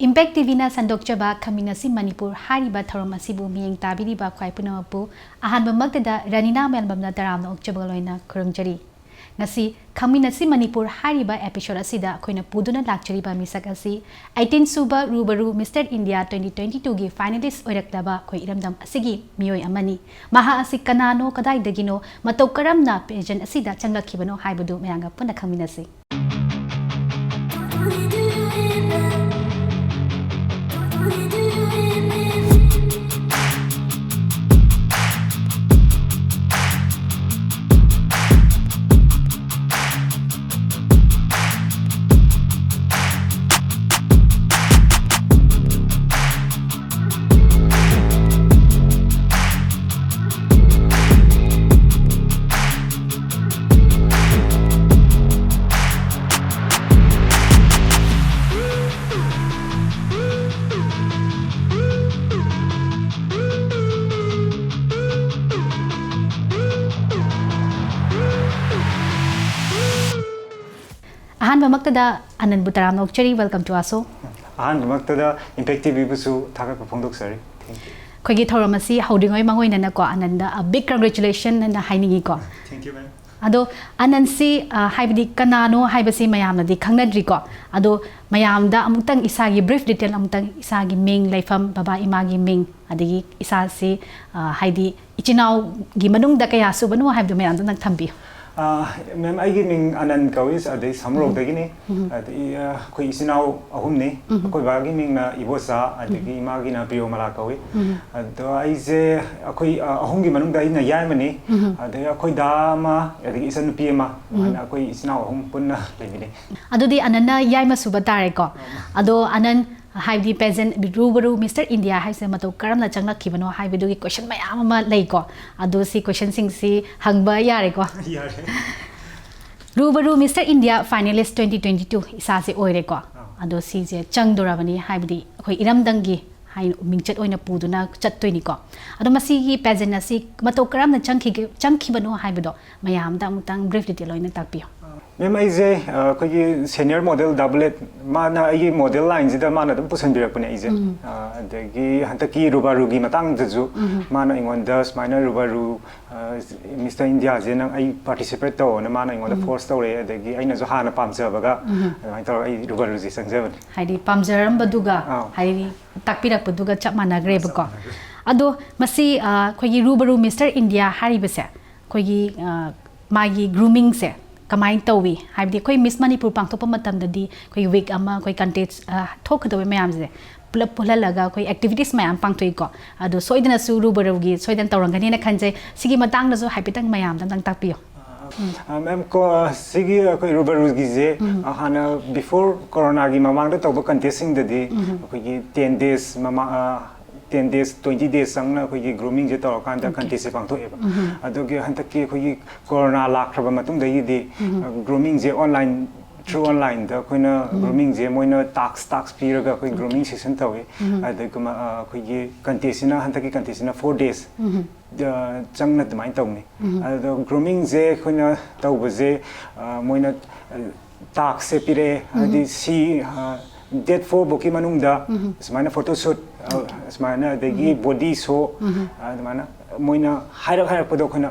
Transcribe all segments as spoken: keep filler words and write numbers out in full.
Impact T ꯚꯤꯅ ꯁꯟꯗꯣꯛꯆꯕ ꯈꯪꯃꯤꯟꯅꯁꯤ Manipur ꯍꯥꯏꯔꯤꯕ ꯊꯧꯔꯝ ꯑꯁꯤꯕꯨ ꯃꯤꯠꯌꯦꯡ ꯇꯥꯕꯤꯔꯤꯕ ꯈ꯭ꯋꯥꯏ ꯄꯨꯝꯅꯃꯛꯄꯨ ꯑꯍꯥꯟꯕꯃꯛꯇꯗ ꯔꯥꯅꯤꯅꯥ ꯃꯌꯥꯝꯕꯝꯅ ꯇꯔꯥꯝꯅ ꯑꯣꯛꯆꯕꯒ ꯂꯣꯏꯅꯅ ꯈꯨꯔꯨꯝꯖꯔꯤ꯫ ꯉꯁꯤ ꯈꯪꯃꯤꯟꯅꯁꯤ ꯃꯅꯤꯄꯨꯔ ꯍꯥꯏꯔꯤꯕ episode ꯑꯁꯤꯗ ꯑꯩꯈꯣꯏꯅ ꯄꯨꯗꯨꯅ ꯂꯥꯛꯆꯔꯤꯕ ꯃꯤꯁꯛ ꯑꯁꯤ eighteen ꯁꯨꯕ ꯔꯨꯕꯔꯨ Mister India twenty twenty two ꯒꯤ finalist ꯑꯣꯏꯔꯛꯂꯕ ꯑꯩꯈꯣꯏ ꯏꯔꯝꯗꯝ ꯑꯁꯤꯒꯤ ꯃꯤꯑꯣꯏ ꯑꯃꯅꯤ꯫ ꯃꯍꯥꯛ ꯑꯁꯤ ꯀꯅꯥꯅꯣ, ꯀꯗꯥꯏꯗꯒꯤꯅꯣ, ꯃꯇꯧ ꯀꯔꯝꯅ pageant ꯑꯁꯤꯗ ꯆꯪꯂꯛꯈꯤꯕꯅꯣ ꯍꯥꯏꯕꯗꯨ ꯃꯌꯥꯝꯒ ꯄꯨꯟꯅ ꯈꯪꯃꯤꯟꯅꯁꯤ꯫ ꯑꯍꯥꯟꯕꯃꯛꯇꯗ ꯑꯅꯟꯕꯨ ꯇꯔꯥꯝꯅ ꯑꯣꯛꯆꯔꯤ꯫ Welcome to ASO꯫ ꯑꯍꯥꯟꯕꯃꯛꯇꯗ Impact ꯇꯤ ꯚꯤꯕꯨꯁꯨ ꯊꯥꯒꯠꯄ ꯐꯣꯡꯗꯣꯛꯆꯔꯤ꯫ Thank you꯫ ꯑꯩꯈꯣꯏꯒꯤ ꯊꯧꯔꯝ ꯑꯁꯤ ꯍꯧꯗ꯭ꯔꯤꯉꯩ ꯃꯥꯡꯑꯣꯏꯅꯅꯀꯣ, ꯑꯅꯟꯗ a big congratulation ꯍꯥꯏꯅ ꯍꯥꯏꯅꯤꯡꯉꯤꯀꯣ꯫ Thank you, ma'am꯫ ꯑꯗꯣ ꯑꯅꯟꯁꯤ, ꯑ, ꯍꯥꯏꯕꯗꯤ ꯀꯅꯥꯅꯣ ꯍꯥꯏꯕꯁꯤ ꯃꯌꯥꯝꯅꯗꯤ ꯈꯪꯅꯗ꯭ꯔꯤꯀꯣ꯫ ꯑꯗꯣ ꯃꯌꯥꯝꯗ ꯑꯃꯨꯛꯇꯪ ꯏꯁꯥꯒꯤ brief detail ꯑꯃꯨꯛꯇꯪ, ꯏꯁꯥꯒꯤ ꯃꯤꯡ, ꯂꯩꯐꯝ, ꯕꯕꯥ ꯏꯃꯥꯒꯤ ꯃꯤꯡ, ꯑꯗꯒꯤ ꯏꯁꯥꯁꯤ, ꯑ, ꯍꯥꯏꯗꯤ ꯏꯆꯤꯟ ꯏꯅꯥꯎꯒꯤ ꯃꯅꯨꯡꯗ ꯀꯌꯥ ꯁꯨꯕꯅꯣ ꯍꯥꯏꯕꯗꯨ ꯃꯌꯥꯝꯗꯣ ꯅꯪ ꯊꯝꯕꯤꯌꯨ꯫ ꯑ, ma'am, ꯑꯩꯒꯤ ꯃꯤꯡ ꯑꯅꯟ ꯀꯧꯏ, ꯑꯗꯩ ꯁꯝꯔꯧꯗꯒꯤꯅꯤ꯫ ꯎꯝ꯫ ꯑꯗꯩ, ꯑ, ꯑꯩꯈꯣꯏ ꯏꯆꯤꯟ ꯏꯅꯥꯎ ꯑꯍꯨꯝꯅꯤ꯫ ꯎꯝ꯫ ꯑꯩꯈꯣꯏ ꯕꯥꯒꯤ ꯃꯤꯡꯅ ꯏꯕꯣꯆꯥ, ꯑꯗꯒꯤ ꯎꯝ꯫ ꯏꯃꯥꯒꯤꯅ ꯄ꯭ꯔꯤꯌꯣꯃꯂꯥ ꯀꯧꯏ꯫ ꯎꯝ꯫ ꯑꯗꯣ ꯑꯩꯁꯦ ꯑꯩꯈꯣꯏ, ꯑ, ꯑꯍꯨꯝꯒꯤ ꯃꯅꯨꯡꯗ ꯑꯩꯅ ꯌꯥꯏꯃꯅꯤ꯫ ꯎꯝ꯫ ꯑꯗꯩ ꯑꯩꯈꯣꯏ ꯗꯥ ꯑꯃ, ꯑꯗꯒꯤ ꯏꯆꯟꯅꯨꯄꯤ ꯑꯃ, ꯎꯝ꯫ ꯑꯗꯨꯃꯥꯏꯅ ꯑꯩꯈꯣꯏ ꯏꯆꯤꯟ ꯏꯅꯥꯎ ꯑꯍꯨꯝ ꯄꯨꯟꯅ ꯂꯩꯃꯤꯟꯅꯩ꯫ ꯑꯗꯨꯗꯤ ꯑꯅꯟꯅ ꯌꯥꯏꯃ ꯁꯨꯕ ꯇꯥꯔꯦꯀꯣ꯫ ꯑꯥ꯫ ꯑꯗꯣ ꯑꯅꯟ, ꯍꯥꯏꯕꯗꯤ pageant ꯔꯨꯕꯔꯨ Mister India ꯍꯥꯏꯁꯦ ꯃꯇꯧ ꯀꯔꯝꯅ ꯆꯪꯂꯛꯈꯤꯕꯅꯣ ꯍꯥꯏꯕꯗꯨꯒꯤ question ꯃꯌꯥꯝ ꯑꯃ ꯂꯩꯀꯣ꯫ ꯑꯗꯣ ꯁꯤ questionꯁꯤꯡꯁꯤ ꯍꯪꯕ ꯌꯥꯔꯦꯀꯣ? ꯌꯥꯔꯦ꯫ ꯔꯨꯕꯔꯨ Mister India finalist twenty twenty two ꯏꯁꯥꯁꯦ ꯑꯣꯏꯔꯦꯀꯣ꯫ ꯑꯥ꯫ ꯑꯗꯣ ꯁꯤꯁꯦ ꯆꯪꯗꯣꯔꯕꯅꯤ, ꯍꯥꯏꯕꯗꯤ ꯑꯩꯈꯣꯏ ꯏꯔꯝꯗꯝꯒꯤ ꯍꯥꯏꯅ ꯃꯤꯡꯆꯠ ꯑꯣꯏꯅ ꯄꯨꯗꯨꯅ ꯆꯠꯇꯣꯏꯅꯤꯀꯣ꯫ ꯑꯗꯣ ꯃꯁꯤꯒꯤ pageant ꯑꯁꯤ ꯃꯇꯧ ꯀꯔꯝꯅ ꯆꯪꯈꯤꯒꯦ, ꯆꯪꯈꯤꯕꯅꯣ ꯍꯥꯏꯕꯗꯣ ꯃꯌꯥꯝꯗ ꯑꯃꯨꯛꯇꯪ brief detail ꯑꯣꯏꯅ ꯇꯥꯛꯄꯤꯌꯨ꯫ ꯑꯥ꯫ ꯃꯦꯝ, ꯑꯩꯁꯦ ꯑ, ꯑꯩꯈꯣꯏꯒꯤ ꯁꯦꯅꯤꯌꯔ ꯃꯣꯗꯦꯜ ꯗꯥꯕꯨꯂꯦꯠ, ꯃꯥꯅ ꯑꯩꯒꯤ ꯃꯣꯗꯦꯜ ꯂꯥꯏꯟꯁꯤꯗ ꯃꯥꯅ ꯑꯗꯨꯝ ꯄꯨꯁꯤꯟꯕꯤꯔꯛꯄꯅꯦ ꯑꯩꯁꯦ꯫ ꯑ, ꯑꯗꯒꯤ ꯍꯟꯗꯛꯀꯤ ꯔꯨꯕꯥꯔꯨꯒꯤ ꯃꯇꯥꯡꯗꯁꯨ ꯃꯥꯅ ꯑꯩꯉꯣꯟꯗ ꯁꯨꯃꯥꯏꯅ ꯔꯨꯕꯥꯔꯨ, ꯑ, ꯃꯤꯁꯇꯔ ꯏꯟꯗꯤꯌꯥꯁꯦ ꯅꯪ ꯑꯩ ꯄꯥꯔꯇꯤꯁꯤꯄꯦꯠ ꯇꯧꯑꯣꯅ ꯃꯥꯅ ꯑꯩꯉꯣꯟꯗ ꯐꯣꯔꯁ ꯇꯧꯔꯛꯑꯦ꯫ ꯑꯗꯒꯤ ꯑꯩꯅꯁꯨ ꯍꯥꯟꯅ ꯄꯥꯝꯖꯕꯒ ꯑꯗꯨꯃꯥꯏꯅ ꯇꯧꯔꯒ ꯑꯩ ꯔꯨꯕꯥꯔꯨꯁꯦ ꯆꯪꯖꯕꯅꯦ꯫ ꯍꯥꯏꯗꯤ ꯄꯥꯝꯖꯔꯝꯕꯗꯨꯒ ꯑꯥꯎ꯫ ꯍꯥꯏꯗꯤ ꯇꯥꯛꯄꯤꯔꯛꯄꯗꯨꯒ ꯆꯞ ꯃꯥꯟꯅꯈ꯭ꯔꯦꯕꯀꯣ꯫ ꯑꯗꯣ ꯃꯁꯤ ꯑ, ꯑꯩꯈꯣꯏꯒꯤ ꯔꯨꯕꯔꯨ ꯃꯤꯁꯇꯔ ꯏꯟꯗꯤꯌꯥ ꯍꯥꯏꯔꯤꯕꯁꯦ ꯑꯩꯈꯣꯏꯒꯤ ꯑ, ꯃꯥꯒꯤ ꯒ꯭ꯔꯨꯃꯤꯡꯁꯦ ꯀꯃꯥꯏꯅ ꯇꯧꯏ? ꯍꯥꯏꯕꯗꯤ ꯑꯩꯈꯣꯏ ꯃꯤꯁ ꯃꯅꯤꯄꯨꯔ ꯄꯥꯡꯊꯣꯛꯄ ꯃꯇꯝꯗꯗꯤ ꯑꯩꯈꯣꯏ ꯋꯤꯛ ꯑꯃ ꯑꯩꯈꯣꯏ ꯀꯟꯇꯦꯁ ꯊꯣꯛꯀꯗꯕ ꯃꯌꯥꯝꯁꯦ ꯄꯨꯂꯞ ꯄꯨꯜꯍꯜꯂꯒ ꯑꯩꯈꯣꯏ ꯑꯦꯛꯇꯤꯚꯤꯇꯤꯁ ꯃꯌꯥꯝ ꯄꯥꯡꯊꯣꯛꯏꯀꯣ꯫ ꯑꯗꯣ ꯁꯣꯏꯗꯅꯁꯨ ꯔꯨꯕꯔꯨꯒꯤ ꯁꯣꯏꯗꯅ ꯇꯧꯔꯝꯒꯅꯤꯅ ꯈꯟꯖꯩ꯫ ꯁꯤꯒꯤ ꯃꯇꯥꯡꯗꯁꯨ ꯍꯥꯏꯐꯦꯠꯇꯪ ꯃꯌꯥꯝꯗ ꯑꯝꯇꯪ ꯇꯥꯛꯄꯤꯌꯣ꯫ ꯑ, ꯃꯦꯝ, ꯀꯣ-, ꯁꯤꯒꯤ ꯑꯩꯈꯣꯏ ꯔꯨꯕꯔꯨꯒꯤꯁꯦ, ꯑ, ꯍꯥꯟꯅ ꯕꯤꯐꯣꯔ ꯀꯣꯔꯣꯅꯥꯒꯤ ꯃꯃꯥꯡꯗ ꯇꯧꯕ ꯀꯟꯇꯦꯁꯁꯤꯡꯗꯗꯤ ꯑꯩꯈꯣꯏꯒꯤ ꯇꯦꯟ ꯗꯦꯖ ꯃꯃꯥ-, ꯑ, ꯇꯦꯟ ꯗꯦꯖ, ꯇ꯭ꯋꯦꯟꯇꯤ ꯗꯦꯖ ꯆꯪꯅ ꯑꯩꯈꯣꯏꯒꯤ ꯒ꯭ꯔꯨꯃꯤꯡꯁꯦ ꯇꯧꯔꯀꯥꯟꯗ ꯀꯟꯇꯦꯁꯁꯦ ꯄꯥꯡꯊꯣꯛꯑꯦꯕ꯫ ꯑꯗꯨꯒꯤ ꯍꯟꯗꯛꯀꯤ ꯑꯩꯈꯣꯏꯒꯤ ꯀꯣꯔꯣꯅꯥ ꯂꯥꯛꯈ꯭ꯔꯕ ꯃꯇꯨꯡꯗꯒꯤꯗꯤ, ꯑ, ꯒ꯭ꯔꯨꯃꯤꯡꯁꯦ ꯑꯣꯟꯂꯥꯏꯟ, ꯊ꯭ꯔꯨ ꯑꯣꯟꯂꯥꯏꯟꯗ ꯑꯩꯈꯣꯏꯅ ꯒ꯭ꯔꯨꯃꯤꯡꯁꯦ ꯃꯣꯏꯅ ꯇꯥꯛꯁ, ꯇꯥꯛꯁ ꯄꯤꯔꯒ ꯑꯩꯈꯣꯏ ꯒ꯭ꯔꯨꯃꯤꯡ ꯁꯦꯁꯟ ꯇꯧꯏ꯫ ꯑꯗꯨꯒ ꯃ-, ꯑ, ꯑꯩꯈꯣꯏꯒꯤ ꯀꯟꯇꯦꯁꯁꯤꯅ, ꯍꯟꯗꯛꯀꯤ ꯀꯟꯇꯦꯁꯁꯤꯅ ꯐꯣꯔ ꯗꯦꯖ ꯆꯪꯅ ꯑꯗꯨꯃꯥꯏꯅ ꯇꯧꯅꯤ꯫ ꯑꯗꯣ ꯒ꯭ꯔꯨꯃꯤꯡꯁꯦ ꯑꯩꯈꯣꯏꯅ ꯇꯧꯕꯁꯦ, ꯑ, ꯃꯣꯏꯅ, ꯑ, ꯇꯥꯛꯁꯁꯦ ꯄꯤꯔꯛꯑꯦ, ꯍꯥꯏꯗꯤ ꯁꯤ, ꯑ, ꯗꯦꯠ ꯐꯣꯔ ꯐꯧꯀꯤ ꯃꯅꯨꯡꯗ ꯁꯨꯃꯥꯏꯅ ꯐꯣꯇꯣ ꯁꯨꯠ, ꯑ, ꯁꯨꯃꯥꯏꯅ, ꯑꯗꯒꯤ ꯕꯣꯗꯤ ꯁꯣ, ꯑ, ꯑꯗꯨꯃꯥꯏꯅ ꯃꯣꯏꯅ ꯍꯥꯏꯔꯛ ꯍꯥꯏꯔꯛꯄꯗꯣ ꯑꯩꯈꯣꯏꯅ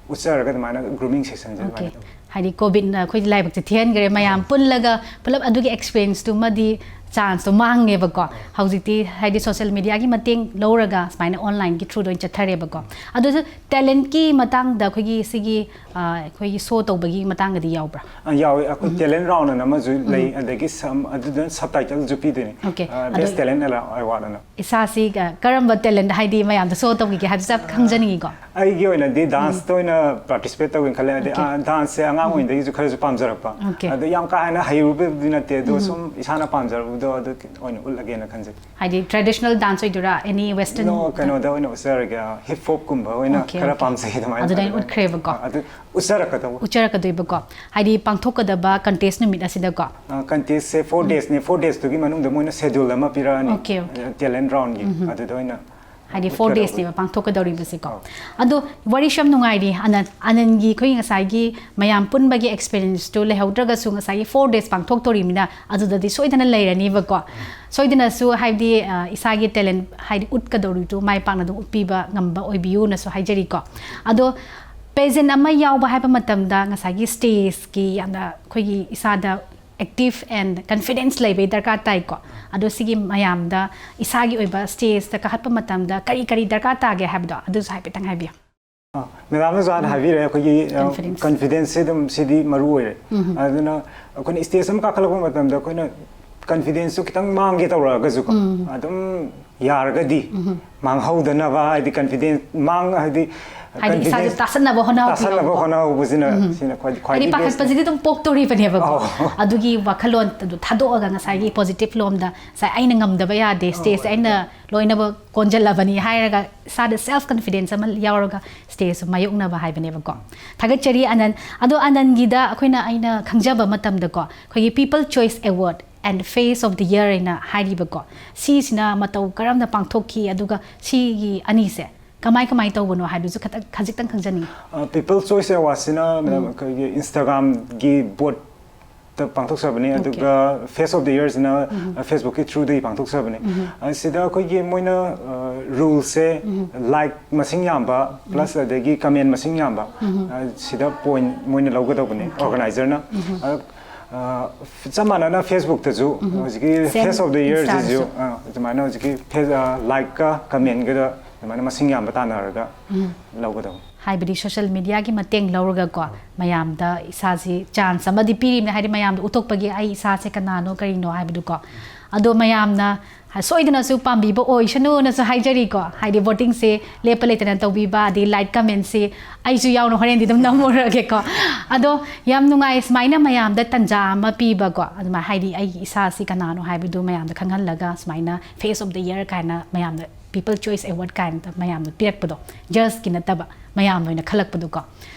ꯎꯠꯆꯔꯒ ꯑꯗꯨꯃꯥꯏꯅ ꯒ꯭ꯔꯨꯃꯤꯡ ꯁꯦꯁꯟꯁꯦ ꯑꯗꯨꯃꯥꯏꯅ ꯇꯧ꯫ ꯍꯥꯏꯗꯤ ꯀꯣꯚꯤꯗꯅ ꯑꯩꯈꯣꯏ ꯂꯥꯏꯕꯛꯁꯦ ꯊꯤꯍꯟꯈ꯭ꯔꯦ, ꯃꯌꯥꯝ ꯄꯨꯜꯂꯒ ꯄꯨꯂꯞ ꯑꯗꯨꯒꯤ ꯑꯦꯛꯁꯄꯤꯔꯤꯌꯦꯟꯁꯇꯨꯃꯗꯤ ꯆꯥꯟꯁꯇꯣ ꯃꯥꯡꯉꯦꯕꯀꯣ꯫ ꯍꯧꯖꯤꯛꯇꯤ ꯍꯥꯏꯗꯤ ꯁꯣꯁꯦꯜ ꯃꯦꯗꯤꯌꯥꯒꯤ ꯃꯇꯦꯡ ꯂꯧꯔꯒ ꯁꯨꯃꯥꯏꯅ ꯑꯣꯟꯂꯥꯏꯟꯒꯤ ꯊ꯭ꯔꯨꯗ ꯑꯣꯏꯅ ꯆꯠꯊꯔꯦꯕꯀꯣ꯫ ꯑꯗꯨꯁꯨ ꯇꯦꯂꯦꯟꯠꯀꯤ ꯃꯇꯥꯡꯗ ꯑꯩꯈꯣꯏꯒꯤ ꯁꯤꯒꯤ, ꯑ, ꯑꯩꯈꯣꯏꯒꯤ ꯁꯣ ꯇꯧꯕꯒꯤ ꯃꯇꯥꯡꯗꯗꯤ ꯌꯥꯎꯕ꯭ꯔꯥ? ꯑ, ꯌꯥꯎꯋꯦ꯫ ꯑꯩꯈꯣꯏ ꯇꯦꯂꯦꯟꯠ ꯔꯥꯎꯟ ꯑꯅ ꯑꯃꯁꯨ ꯂꯩ, ꯑꯗꯒꯤ ꯁꯝ-, ꯑꯗꯨꯗ ꯁꯕꯇꯥꯏꯇꯜꯁꯨ ꯄꯤꯗꯣꯏꯅꯦ꯫ Okay, ꯑ, ꯑꯗꯣ ꯕꯦꯁ ꯇꯦꯂꯦꯟꯠ ꯑꯦꯋꯥꯔꯗ ꯑꯅ꯫ ꯏꯁꯥꯁꯤ, ꯑ, ꯀꯔꯝꯕ ꯇꯦꯂꯦꯟꯠ, ꯍꯥꯏꯗꯤ ꯃꯌꯥꯝꯗ ꯁꯣ ꯇꯧꯈꯤꯒꯦ ꯍꯥꯏꯕꯗꯨ ꯆꯞ ꯈꯪꯖꯅꯤꯡꯉꯤꯀꯣ꯫ ꯑꯩꯒꯤ ꯑꯣꯏꯅꯗꯤ ꯗꯥꯟꯁꯇ ꯑꯣꯏꯅ ꯄꯥꯔꯇꯤꯁꯤꯄꯦꯠ ꯇꯧꯒꯦꯅ ꯈꯜꯂꯦ꯫ ꯑꯗꯩ, Okay. ꯑ, ꯗꯥꯟꯁꯁꯦ ꯑꯉꯥꯡ ꯑꯣꯏꯔꯤꯉꯩꯗꯒꯤꯁꯨ ꯈꯔꯁꯨ ꯄꯥꯝꯖꯔꯛꯄ꯫ Okay. ꯑꯗꯣ ꯌꯥꯝ ꯀꯥ ꯍꯦꯟꯅ ꯍꯩꯔꯨꯕꯗꯨꯗꯤ ꯅꯠꯇꯦ, ꯑꯗꯣ ꯁꯨꯝ ꯏꯁꯥꯅ ꯄꯥꯝꯖꯔꯨꯕꯗꯣ ꯑꯗꯨ ꯑꯣꯏꯅ ꯎꯠꯂꯒꯦꯅ ꯈꯟꯖꯩ꯫ ꯍꯥꯏꯗꯤ ꯇ꯭ꯔꯦꯗꯤꯁꯅꯦꯜ ꯗꯥꯟꯁ ꯑꯣꯏꯗꯣꯏꯔꯥ, ꯑꯦꯅꯤ ꯋꯦꯁꯇꯔꯟ? ꯅꯣ, ꯀꯩꯅꯣꯗ ꯑꯣꯏꯅ ꯎꯠꯆꯔꯒꯦ, ꯍꯤꯞ ꯍꯣꯞꯀꯨꯝꯕ ꯑꯣꯏꯅ Okay, ꯈꯔ okay. ꯄꯥꯝꯖꯩ ꯑꯗꯨꯃꯥꯏꯅ꯫ ꯑꯗꯨꯗ ꯑꯩꯅ ꯑꯗꯨꯃꯥꯏꯅ, ꯎꯠꯈ꯭ꯔꯦꯕꯀꯣ꯫ ꯑ, ꯑꯗꯨ ꯎꯠꯆꯔꯛꯀꯗꯧꯕ꯫ ꯎꯠꯆꯔꯛꯀꯗꯣꯏꯕꯀꯣ, ꯍꯥꯏꯗꯤ ꯄꯥꯡꯊꯣꯛꯀꯗꯕ ꯀꯟꯇꯦꯁ ꯅꯨꯃꯤꯠ ꯑꯁꯤꯗꯀꯣ꯫ ꯑ, ꯀꯟꯇꯦꯁꯁꯦ ꯐꯣꯔ ꯗꯦꯖꯅꯦ, ꯐꯣꯔ ꯗꯦꯖꯇꯨꯒꯤ ꯃꯅꯨꯡꯗ ꯃꯣꯏꯅ ꯁꯦꯗ꯭ꯌꯨꯜ ꯑꯃ ꯄꯤꯔꯛꯑꯅꯤ, Okay, okay. ꯇꯦꯂꯦꯟꯠ ꯔꯥꯎꯟꯒꯤ꯫ ꯑꯗꯨꯗ ꯑꯣꯏꯅ ꯍꯥꯏꯗꯤ ꯐꯣꯔ ꯗꯦꯖꯅꯦꯕ ꯄꯥꯡꯊꯣꯛꯀꯗꯧꯔꯤꯕꯁꯤꯀꯣ꯫ ꯑꯗꯣ ꯋꯥꯔꯤꯁꯨ ꯌꯥꯝ ꯅꯨꯡꯉꯥꯏꯔꯤ꯫ ꯑꯅꯟ ꯑꯅꯟꯒꯤ ꯑꯩꯈꯣꯏꯒꯤ ꯉꯁꯥꯏꯒꯤ ꯃꯌꯥꯝ ꯄꯨꯟꯕꯒꯤ ꯑꯦꯛꯁꯄꯤꯔꯤꯌꯦꯟꯁꯇꯨ ꯂꯩꯍꯧꯗ꯭ꯔꯒꯁꯨ, ꯉꯁꯥꯏꯒꯤ ꯐꯣꯔ ꯗꯦꯖ ꯄꯥꯡꯊꯣꯛꯇꯧꯔꯤꯕꯅꯤꯅ ꯑꯗꯨꯗꯗꯤ ꯁꯣꯏꯗꯅ ꯂꯩꯔꯅꯤꯕꯀꯣ꯫ ꯁꯣꯏꯗꯅꯁꯨ ꯍꯥꯏꯕꯗꯤ, ꯑ, ꯏꯁꯥꯒꯤ ꯇꯦꯂꯦꯟ ꯍꯥꯏꯗꯤ ꯎꯠꯀꯗꯧꯔꯤꯗꯨ ꯃꯥꯏ ꯄꯥꯛꯅ ꯑꯗꯨꯝ ꯎꯠꯄꯤꯕ ꯉꯝꯕ ꯑꯣꯏꯕꯤꯌꯨꯅꯁꯨ ꯍꯥꯏꯖꯔꯤꯀꯣ꯫ ꯑꯗꯣ ꯄꯦꯖꯦꯟ ꯑꯃ ꯌꯥꯎꯕ ꯍꯥꯏꯕ ꯃꯇꯝꯗ ꯉꯁꯥꯏꯒꯤ ꯁ꯭ꯇꯦꯖꯀꯤ ꯌꯥꯝꯅ ꯑꯩꯈꯣꯏꯒꯤ ꯏꯁꯥꯗ active and confidence ꯂꯩꯕꯒꯤ ꯗꯔꯀꯥꯔ ꯇꯥꯏꯀꯣ꯫ ꯑꯗꯣ ꯁꯤꯒꯤ ꯃꯌꯥꯝꯗ ꯏꯁꯥꯒꯤ ꯑꯣꯏꯕ ꯁ꯭ꯇꯦꯖꯇ ꯀꯥꯈꯠꯄ ꯃꯇꯝꯗ ꯀꯔꯤ ꯀꯔꯤ ꯗꯔꯀꯥꯔ ꯇꯥꯒꯦ ꯍꯥꯏꯕꯗꯣ ꯑꯗꯨꯁꯨ ꯍꯥꯏꯐꯦꯠꯇꯪ ꯍꯥꯏꯕꯤꯌꯨ꯫ ꯑ, ꯃꯦꯗꯥꯝꯅꯁꯨ ꯍꯥꯟꯅ ꯍꯥꯏꯕꯤꯔꯦ, ꯑꯩꯈꯣꯏꯒꯤ, ꯑ, confidence꯫ Confidence ꯁꯤ ꯑꯗꯨꯝ ꯁꯤꯗꯤ ꯃꯔꯨ ꯑꯣꯏꯔꯦ꯫ ꯑꯗꯨꯅ ꯑꯩꯈꯣꯏꯅ ꯁ꯭ꯇꯦꯖ ꯑꯃ ꯀꯥꯈꯠꯂꯛꯄ ꯃꯇꯝꯗ ꯑꯩꯈꯣꯏꯅ confidence ꯁꯨ ꯈꯤꯇꯪ ꯃꯥꯡꯒꯦ ꯇꯧꯔꯛꯑꯒꯁꯨꯀꯣ, ꯑꯗꯨꯝ ꯌꯥꯔꯒꯗꯤ ꯃꯥꯡꯍꯧꯗꯅꯕ, ꯍꯥꯏꯗꯤ confidence ꯃꯥꯡ-, ꯍꯥꯏꯗꯤ ꯍꯥꯏꯗꯤ ꯏꯁꯥꯁꯦ confidence ꯇꯥꯁꯟꯅꯕ ꯍꯣꯠꯅꯕ ꯇꯥꯁꯟꯅꯕ ꯍꯣꯠꯅꯍꯧꯕꯁꯤꯅ ꯁꯤꯅ ꯈ꯭ꯋꯥꯏ-, ꯍꯥꯏꯗꯤ ꯈ꯭ꯋꯥꯏꯗꯒꯤ best ꯅꯦ꯫ ꯄꯥꯈꯠꯄꯁꯤꯗꯤ ꯑꯗꯨꯝ ꯄꯣꯛꯇꯣꯔꯤꯕꯅꯦꯕꯀꯣ꯫ ꯑꯧ꯫ ꯑꯗꯨꯒꯤ ꯋꯥꯈꯜꯂꯣꯟ ꯑꯗꯨ ꯊꯥꯗꯣꯛꯑꯒ ꯉꯁꯥꯏꯒꯤ positive ꯂꯣꯝꯗ ꯉꯁꯥꯏ ꯑꯩꯅ ꯉꯝꯗꯕ ꯌꯥꯗꯦ, ꯁ꯭ꯇꯦꯖꯁꯦ ꯑꯩꯅ ꯂꯣꯏꯅꯃꯛ ꯀꯣꯟꯖꯜꯂꯕꯅꯤ ꯍꯥꯏꯔꯒ ꯏꯁꯥꯗ self confidence ꯑꯃ ꯌꯥꯎꯔꯒ ꯁ꯭ꯇꯦꯖ ꯃꯥꯌꯣꯛꯅꯕ ꯍꯥꯏꯕꯅꯦꯕꯀꯣ꯫ ꯊꯥꯒꯠꯆꯔꯤ ꯑꯅꯟ꯫ ꯑꯗꯣ ꯑꯅꯟꯒꯤꯗ ꯑꯩꯈꯣꯏꯅ, ꯑꯩꯅ ꯈꯪꯖꯕ ꯃꯇꯝꯗꯀꯣ, ꯑꯩꯈꯣꯏꯒꯤ People Choice Award and Face of the Year ꯍꯥꯏꯅ ꯍꯥꯏꯔꯤꯕꯀꯣ, ꯁꯤꯁꯤꯅ ꯃꯇꯧ ꯀꯔꯝꯅ ꯄꯥꯡꯊꯣꯛꯈꯤ, ꯑꯗꯨꯒ ꯁꯤꯒꯤ ꯑꯅꯤꯁꯦ ꯀꯃꯥꯏ ꯀꯃꯥꯏ ꯇꯧꯕꯅꯣ ꯍꯥꯏꯕꯗꯨꯁꯨ ꯈꯇꯪ, ꯈꯖꯤꯛꯇꯪ ꯈꯪꯖꯅꯤꯡꯉꯤ꯫ ꯑ, People Choice Award ꯁꯤꯅ, ꯃꯦꯗꯥꯝ, ꯑꯩꯈꯣꯏꯒꯤ Instagram ꯒꯤ vote ꯇ ꯄꯥꯡꯊꯣꯛꯆꯕꯅꯤ, ꯑꯣꯀꯦ꯫ ꯑꯗꯨꯒ Face of the Year ꯁꯤꯅ, ꯑ, Facebook ꯀꯤ through ꯗꯒꯤ ꯄꯥꯡꯊꯣꯛꯆꯕꯅꯤ꯫ ꯑ, ꯁꯤꯗ ꯑꯩꯈꯣꯏꯒꯤ ꯃꯣꯏꯅ, ꯑ, rule ꯁꯦ like ꯃꯁꯤꯡ ꯌꯥꯝꯕ plus ꯑꯗꯒꯤ comment ꯃꯁꯤꯡ ꯌꯥꯝꯕ, ꯑ, ꯁꯤꯗ point ꯃꯣꯏꯅ ꯂꯧꯒꯗꯧꯕꯅꯤ, organizer ꯅ꯫ ꯑ, ꯑ, ꯆꯞ ꯃꯥꯟꯅꯅ Facebook ꯇꯁꯨ ꯍꯧꯖꯤꯛꯀꯤ Same Face of the Year Insta ꯁꯤꯁꯨ, ꯗꯁꯨ꯫ ꯑ, ꯑꯗꯨꯃꯥꯏꯅ ꯍꯧꯖꯤꯛꯀꯤ ꯐꯦꯁ-, ꯑ, like ꯀ comment ꯒꯗ ꯑꯗꯨꯃꯥꯏꯅ ꯃꯁꯤꯡ ꯌꯥꯝꯕ ꯇꯥꯟꯅꯔꯒ ꯂꯧꯒꯗꯧꯕꯅꯤ꯫ ꯍꯥꯏꯕꯗꯤ social media ꯒꯤ ꯃꯇꯦꯡ ꯂꯧꯔꯒꯀꯣ, ꯃꯌꯥꯝꯗ ꯏꯁꯥꯁꯤ chance ꯑꯃꯗꯤ ꯄꯤꯔꯤꯕꯅꯤ, ꯍꯥꯏꯗꯤ ꯃꯌꯥꯝꯗ ꯎꯠꯊꯣꯛꯄꯒꯤ ꯑꯩ ꯏꯁꯥꯁꯦ ꯀꯅꯥꯅꯣ ꯀꯔꯤꯅꯣ ꯍꯥꯏꯕꯗꯨꯀꯣ꯫ ꯑꯗꯣ ꯃꯌꯥꯝꯅ ꯁꯣꯏꯗꯅꯁꯨ ꯄꯥꯝꯕꯤꯕ ꯑꯣꯏꯁꯅꯨꯅꯁꯨ ꯍꯥꯏꯖꯔꯤꯀꯣ, ꯍꯥꯏꯗꯤ voting ꯁꯦ ꯂꯦꯞꯄ ꯂꯩꯇꯅ ꯇꯧꯕꯤꯕ, ꯑꯗꯩ like comment ꯁꯦ ꯑꯩꯁꯨ ꯌꯥꯎꯅ ꯍꯣꯔꯦꯟꯗꯤ ꯑꯗꯨꯝ ꯅꯝꯃꯨꯔꯒꯦꯀꯣ꯫ ꯑꯗꯣ ꯌꯥꯝ ꯅꯨꯡꯉꯥꯏ ꯁꯨꯃꯥꯏꯅ ꯃꯌꯥꯝꯗ ꯇꯟꯖꯥ ꯑꯃ ꯄꯤꯕꯀꯣ, ꯑꯗꯨꯃꯥꯏꯅ ꯍꯥꯏꯗꯤ ꯑꯩꯒꯤ ꯏꯁꯥꯁꯤ ꯀꯅꯥꯅꯣ ꯍꯥꯏꯕꯗꯨ ꯃꯌꯥꯝꯗ ꯈꯪꯍꯜꯂꯒ ꯁꯨꯃꯥꯏꯅ Face of the Year ꯀꯥꯏꯅ ꯃꯌꯥꯝꯗ People Choice Award ꯀꯥꯏꯅ ꯃꯌꯥꯝꯅ ꯄꯤꯔꯛꯄꯗꯣ, judge ꯀꯤ ꯅꯠꯇꯕ, ꯃꯌꯥꯝꯅ ꯑꯣꯏꯅ ꯈꯜꯂꯛꯄꯗꯣꯀꯣ꯫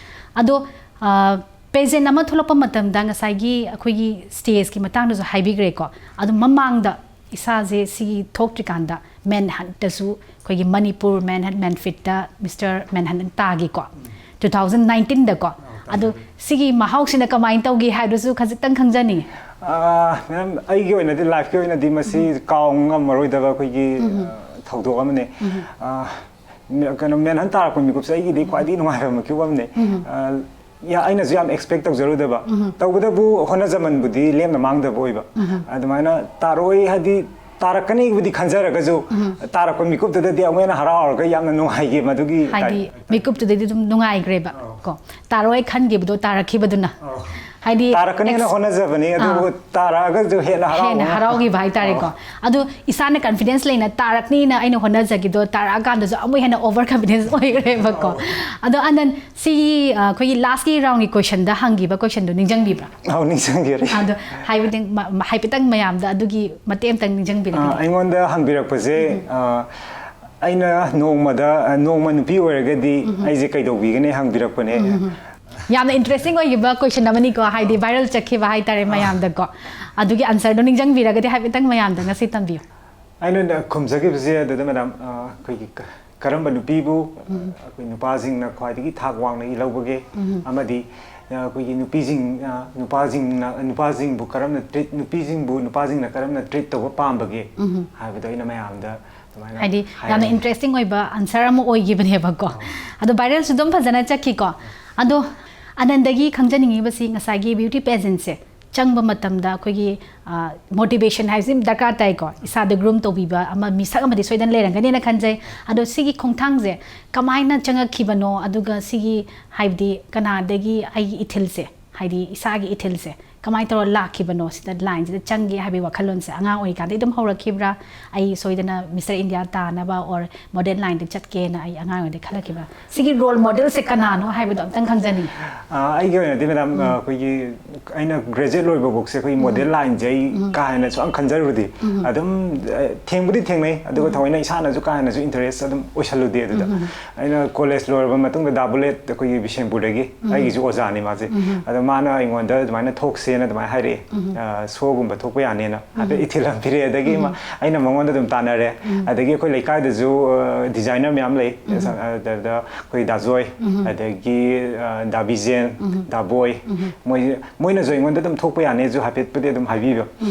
ꯑꯗꯣ, ꯑ, pageant ꯑꯃ ꯊꯣꯛꯂꯛꯄ ꯃꯇꯝꯗ ꯉꯁꯥꯏꯒꯤ ꯑꯩꯈꯣꯏꯒꯤ stage ꯀꯤ ꯃꯇꯥꯡꯗꯁꯨ ꯍꯥꯏꯕꯤꯈ꯭ꯔꯦꯀꯣ꯫ ꯑꯗꯣ ꯃꯃꯥꯡꯗ ꯏꯁꯥꯁꯦ ꯁꯤꯒꯤ ꯊꯣꯛꯇ꯭ꯔꯤꯀꯥꯟꯗ ꯃꯦꯟ ꯍꯟꯇꯁꯨ ꯑꯩꯈꯣꯏꯒꯤ ꯃꯅꯤꯄꯨꯔ ꯃꯦꯟ ꯍꯟ ꯃꯦꯟꯐꯤꯠꯇ ꯃꯤꯁꯇꯔ ꯃꯦꯟ ꯍꯟ ꯇꯥꯈꯤꯀꯣ, ꯇꯨ ꯊꯥꯎꯖꯟ ꯅꯥꯏꯟꯇꯤꯟꯗꯀꯣ꯫ ꯑꯗꯣ ꯁꯤꯒꯤ ꯃꯍꯥꯎꯁꯤꯅ ꯀꯃꯥꯏꯅ ꯇꯧꯒꯦ ꯍꯥꯏꯕꯗꯨꯁꯨ ꯈꯖꯤꯛꯇꯪ ꯈꯪꯖꯅꯤꯡꯉꯤ꯫ ꯃꯦꯝ, ꯑꯩꯒꯤ ꯑꯣꯏꯅꯗꯤ ꯂꯥꯏꯐꯀꯤ ꯑꯣꯏꯅꯗꯤ ꯃꯁꯤ ꯀꯥꯎ ꯉꯝꯃꯔꯣꯏꯗꯕ ꯑꯩꯈꯣꯏꯒꯤ ꯑ, ꯊꯧꯗꯣꯛ ꯑꯃꯅꯤ꯫ ꯑ, ꯃꯦ- ꯀꯩꯅꯣ ꯃꯦꯟꯍꯟ ꯇꯥꯔꯛꯄ ꯃꯤꯀꯨꯞꯁꯦ ꯑꯩꯒꯤꯗꯤ ꯈ꯭ꯋꯥꯏꯗꯒꯤ ꯅꯨꯡꯉꯥꯏꯕ ꯃꯤꯀꯨꯞ ꯑꯃꯅꯤ꯫ ꯑ, ꯌꯥ- ꯑꯩꯅꯁꯨ ꯌꯥꯝ ꯑꯦꯛꯁꯄꯦꯛ ꯇꯧꯖꯔꯨꯗꯕ꯫ ꯇꯧꯕꯇꯕꯨ ꯍꯣꯠꯅꯖꯃꯟꯕꯨꯗꯤ ꯂꯦꯝꯅ ꯃꯥꯡꯗꯕ ꯑꯣꯏꯕ꯫ ꯑꯗꯨꯃꯥꯏꯅ ꯇꯥꯔꯛꯑꯣꯏ ꯍꯥꯏꯗꯤ ꯇꯥꯔꯛꯀꯅꯤꯕꯨꯗꯤ ꯈꯟꯖꯔꯒꯁꯨ, ꯇꯥꯔꯛꯄ ꯃꯤꯀꯨꯞꯇꯨꯗꯗꯤ ꯑꯃꯨꯛ ꯍꯦꯟꯅ ꯍꯔꯥꯎꯔꯒ ꯌꯥꯝꯅ ꯅꯨꯡꯉꯥꯏꯈꯤ ꯃꯗꯨꯒꯤ ꯍꯥꯏꯗꯤ time꯫ ꯃꯤꯀꯨꯞꯇꯨꯗꯗꯤ ꯑꯗꯨꯝ ꯅꯨꯡꯉꯥꯏꯈ꯭ꯔꯦꯕ꯫ ꯀꯣ, ꯇꯥꯔꯛꯑꯣꯏ ꯈꯟꯈꯤꯕꯗꯣ ꯇꯥꯔꯛꯈꯤꯕꯗꯨꯅ꯫ ꯍꯥꯏꯗꯤ ꯇꯥꯔꯛꯀꯅꯤꯅ ex- ꯍꯣꯠꯅꯖꯕꯅꯤ, ꯑꯗꯨꯕꯨ ꯑꯥ꯫ ꯇꯥꯔꯛꯑꯒꯁꯨ ꯍꯦꯟꯅ ꯍꯔꯥꯎꯕ ꯍꯦꯟꯅ ꯑꯃ꯫ ꯍꯔꯥꯎꯈꯤꯕ ꯍꯥꯏꯇꯥꯔꯦꯀꯣ꯫ ꯑꯗꯣ ꯏꯁꯥꯅ ꯀꯟꯐꯤꯗꯦꯟꯁ ꯂꯩꯅ ꯇꯥꯔꯛꯅꯤꯅ ꯑꯩꯅ ꯍꯣꯠꯅꯖꯈꯤꯕꯗꯣ ꯇꯥꯔꯛꯑꯀꯥꯟꯗꯁꯨ ꯑꯃꯨꯛ ꯍꯦꯟꯅ ꯑꯣꯚꯔ ꯀꯟꯐꯤꯗꯦꯟꯁ ꯑꯣꯏꯈ꯭ꯔꯦꯕꯀꯣ꯫ ꯑꯗꯣ ꯑꯅꯟ, ꯁꯤꯒꯤ ꯑ, ꯑꯩꯈꯣꯏꯒꯤ ꯂꯥꯁꯀꯤ ꯔꯥꯎꯟꯒꯤ ꯀꯣꯏꯁꯟꯗ ꯍꯪꯈꯤꯕ ꯀꯣꯏꯁꯟꯗꯣ ꯅꯤꯡꯁꯤꯡꯕꯤꯕ꯭ꯔꯥ? ꯑꯧ, ꯅꯤꯡꯁꯤꯡꯖꯔꯤ꯫ ꯑꯗꯣ ꯍꯥꯏꯕꯗꯤ ꯃ- ꯃ- ꯍꯥꯏꯐꯦꯠꯇꯪ ꯃꯌꯥꯝꯗ ꯑꯗꯨꯒꯤ ꯃꯇꯦꯛ ꯑꯃꯇꯪ ꯑ, ꯅꯤꯡꯁꯤꯡꯕꯤꯔꯛꯀꯦ꯫ ꯑꯩꯉꯣꯟꯗ ꯍꯪꯕꯤꯔꯛꯄꯁꯦ, ꯑ, ꯑꯩꯅ ꯅꯣꯡꯃꯗ ꯑ, ꯅꯣꯡꯃ ꯅꯨꯄꯤ ꯑꯣꯏꯔꯒꯗꯤ ꯑꯩꯁꯦ ꯀꯩꯗꯧꯕꯤꯒꯅꯤ ꯍꯪꯕꯤꯔꯛꯄꯅꯦ꯫ ꯌꯥꯝꯅ ꯏꯟꯇꯔꯦꯁꯇꯤꯡ ꯑꯣꯏꯈꯤꯕ ꯀꯣꯏꯁꯟ ꯑꯃꯅꯤꯀꯣ, ꯍꯥꯏꯗꯤ ꯚꯥꯏꯔꯦꯜ ꯆꯠꯈꯤꯕ ꯍꯥꯏꯇꯥꯔꯦ ꯃꯌꯥꯝꯗꯀꯣ꯫ ꯑꯗꯨꯒꯤ ꯑꯟꯁꯔꯗꯣ ꯅꯤꯡꯁꯤꯡꯕꯤꯔꯒꯗꯤ ꯍꯥꯏꯐꯦꯠꯇꯪ ꯃꯌꯥꯝꯗ ꯉꯁꯤ ꯇꯝꯕꯤꯌꯨ꯫ ꯑꯩꯅ ꯈꯨꯝꯖꯈꯤꯕꯁꯦ ꯑꯗꯨꯗ ꯃꯦꯗꯥꯝ, ꯑ, ꯑꯩꯈꯣꯏꯒꯤ ꯀ- ꯀꯔꯝꯕ ꯅꯨꯄꯤꯕꯨ ꯑꯩꯈꯣꯏ ꯅꯨꯄꯥꯁꯤꯡꯅ ꯈ꯭ꯋꯥꯏꯗꯒꯤ ꯊꯥꯛ ꯋꯥꯡꯅ ꯂꯧꯕꯒꯦ, ꯑꯃꯗꯤ ꯑ, ꯑꯩꯈꯣꯏꯒꯤ ꯅꯨꯄꯤꯁꯤꯡ ꯑ, ꯅꯨꯄꯥꯁꯤꯡꯅ ꯅꯨꯄꯥꯁꯤꯡꯕꯨ ꯀꯔꯝꯅ ꯇ꯭ꯔꯤꯠ ꯅꯨꯄꯤꯁꯤꯡꯕꯨ ꯅꯨꯄꯥꯁꯤꯡꯅ ꯀꯔꯝꯅ ꯇ꯭ꯔꯤꯠ ꯇꯧꯕ ꯄꯥꯝꯕꯒꯦ ꯍꯥꯏꯕꯗꯣ ꯑꯩꯅ ꯃꯌꯥꯝꯗ ꯑꯗꯨꯃꯥꯏꯅ ꯍꯥꯏꯗꯤ ꯌꯥꯝꯅ ꯍꯥꯏꯔꯝꯃꯤ꯫ ꯏꯟꯇꯔꯦꯁꯇꯤꯡ ꯑꯣꯏꯕ ꯑꯟꯁꯔ ꯑꯃ ꯑꯣꯏꯈꯤꯕꯅꯦꯕꯀꯣ꯫ ꯑꯗꯣ ꯚꯥꯏꯔꯦꯜꯁꯨ ꯑꯗꯨꯝ ꯐꯖꯅ ꯆꯠꯈꯤꯀꯣ꯫ ꯑꯗꯣ ꯑꯅꯟꯗꯒꯤ ꯈꯪꯖꯅꯤꯡꯉꯤꯕꯁꯤ ꯉꯁꯥꯏꯒꯤ ꯕ꯭ꯌꯨꯇꯤ ꯄꯦꯖꯦꯟꯁꯦ ꯆꯪꯕ ꯃꯇꯝꯗ ꯑꯩꯈꯣꯏꯒꯤ ꯃꯣꯇꯤꯚꯦꯁꯟ ꯍꯥꯏꯕꯁꯤ ꯑꯗꯨꯝ ꯗꯔꯀꯥꯔ ꯇꯥꯏꯀꯣ꯫ ꯏꯁꯥꯗ ꯒ꯭ꯔꯨꯝ ꯇꯧꯕꯤꯕ ꯑꯃ ꯃꯤꯁꯛ ꯑꯃꯗꯤ ꯁꯣꯏꯗꯅ ꯂꯩꯔꯝꯒꯅꯤꯅ ꯈꯟꯖꯩ꯫ ꯑꯗꯣ ꯁꯤꯒꯤ ꯈꯣꯡꯊꯥꯡꯁꯦ ꯀꯃꯥꯏꯅ ꯆꯪꯉꯛꯈꯤꯕꯅꯣ, ꯑꯗꯨꯒ ꯁꯤꯒꯤ ꯍꯥꯏꯕꯗꯤ ꯀꯅꯥꯗꯒꯤ ꯑꯩꯒꯤ ꯏꯊꯤꯜꯁꯦ, ꯍꯥꯏꯗꯤ ꯏꯁꯥꯒꯤ ꯏꯊꯤꯜꯁꯦ ꯀꯃꯥꯏꯅ ꯇꯧꯔ ꯂꯥꯛꯈꯤꯕꯅꯣ, ꯁꯤꯗ ꯂꯥꯏꯟꯁꯤꯗ ꯆꯪꯒꯦ ꯍꯥꯏꯕꯒꯤ ꯋꯥꯈꯜꯂꯣꯟꯁꯦ ꯑꯉꯥꯡ ꯑꯣꯏꯔꯤꯀꯥꯟꯗꯩ ꯑꯗꯨꯝ ꯍꯧꯔꯛꯈꯤꯕ꯭ꯔꯥ? ꯑꯩ ꯁꯣꯏꯗꯅ ꯃꯤꯁꯇꯔ ꯏꯟꯗꯤꯌꯥ ꯇꯥꯅꯕ or ꯃꯣꯗꯦꯜ ꯂꯥꯏꯟꯗ ꯆꯠꯀꯦꯅ ꯑꯩ ꯑꯉꯥꯡ ꯑꯣꯏꯔꯤꯉꯩꯗꯒꯤ ꯈꯜꯂꯛꯈꯤꯕ꯭ꯔꯥ? ꯁꯤꯒꯤ ꯔꯣꯜ ꯃꯣꯗꯦꯜꯁꯦ ꯀꯅꯥꯅꯣ ꯍꯥꯏꯕꯗꯣ ꯑꯝꯇꯪ ꯈꯪꯖꯅꯤꯡꯉꯤ꯫ ꯑ, ꯑꯩꯒꯤ ꯑꯣꯏꯅꯗꯤ ꯃꯦꯗꯥꯝ, ꯑ, ꯑꯩꯈꯣꯏꯒꯤ ꯑꯩꯅ ꯒ꯭ꯔꯦꯖꯨꯑꯦꯠ ꯂꯣꯏꯕꯐꯥꯎꯁꯦ ꯑꯩꯈꯣꯏꯒꯤ ꯃꯣꯗꯦꯜ ꯂꯥꯏꯟꯁꯦ ꯑꯩ ꯀꯥ ꯍꯦꯟꯅ ꯁꯨꯡꯈꯟ ꯈꯟꯖꯔꯨꯗꯦ꯫ ꯑꯗꯨꯝ ꯑ, ꯊꯦꯡꯕꯨꯗꯤ ꯊꯦꯡꯅꯩ, ꯑꯗꯨꯒ ꯊꯑꯣꯏꯅ ꯏꯁꯥꯅꯁꯨ ꯀꯥ ꯍꯦꯟꯅꯁꯨ ꯏꯟꯇꯔꯦꯁ ꯑꯗꯨꯝ ꯑꯣꯏꯁꯜꯂꯨꯗꯦ ꯑꯗꯨꯗ꯫ ꯑꯩꯅ ꯀꯣꯂꯦꯖ ꯂꯣꯏꯔꯕ ꯃꯇꯨꯡꯗ ꯗꯥ ꯕꯨꯂꯦꯠ ꯑꯩꯈꯣꯏꯒꯤ ꯕꯤꯁꯦꯝꯄꯨꯔꯗꯒꯤ ꯑꯩꯒꯤꯁꯨ ꯑꯣꯖꯥꯅꯤ ꯃꯥꯁꯦ꯫ ꯑꯗꯣ ꯃꯥꯅ ꯑꯩꯉꯣꯟꯗ ꯑꯗꯨꯃꯥꯏꯅ ꯊꯣꯛꯁꯤ, ꯅ ꯑꯗꯨꯃꯥꯏꯅ ꯍꯥꯏꯔꯛꯑꯦ, "ꯁꯣꯒꯨꯝꯕ ꯊꯣꯛꯄ ꯌꯥꯅꯦꯅ" ꯍꯥꯏꯐꯦꯠ ꯏꯊꯤꯜ ꯑꯃ ꯄꯤꯔꯛꯑꯦ꯫ ꯑꯗꯒꯤ ꯏꯃꯥ-, ꯑꯩꯅ ꯃꯉꯣꯟꯗ ꯑꯗꯨꯝ ꯇꯥꯟꯅꯔꯦ꯫ ꯑꯗꯒꯤ ꯑꯩꯈꯣꯏ ꯂꯩꯀꯥꯏꯗꯁꯨ ꯗꯤꯖꯥꯏꯅꯔ ꯃꯌꯥꯝ ꯂꯩ꯫ ꯑꯗꯨꯗ ꯑꯩꯈꯣꯏ ꯗꯥꯖꯣꯏ, ꯑꯗꯒꯤ ꯗꯥ ꯕꯤꯖꯦꯟ, ꯗꯥ ꯕꯣꯏ, ꯃꯣꯏ, ꯃꯣꯏꯅꯁꯨ ꯑꯩꯉꯣꯟꯗ ꯑꯗꯨꯝ "ꯊꯣꯛꯄ ꯌꯥꯅꯦꯁꯨ" ꯍꯥꯏꯐꯦꯠꯄꯨꯗꯤ ꯑꯗꯨꯝ ꯍꯥꯏꯕꯤꯕ꯫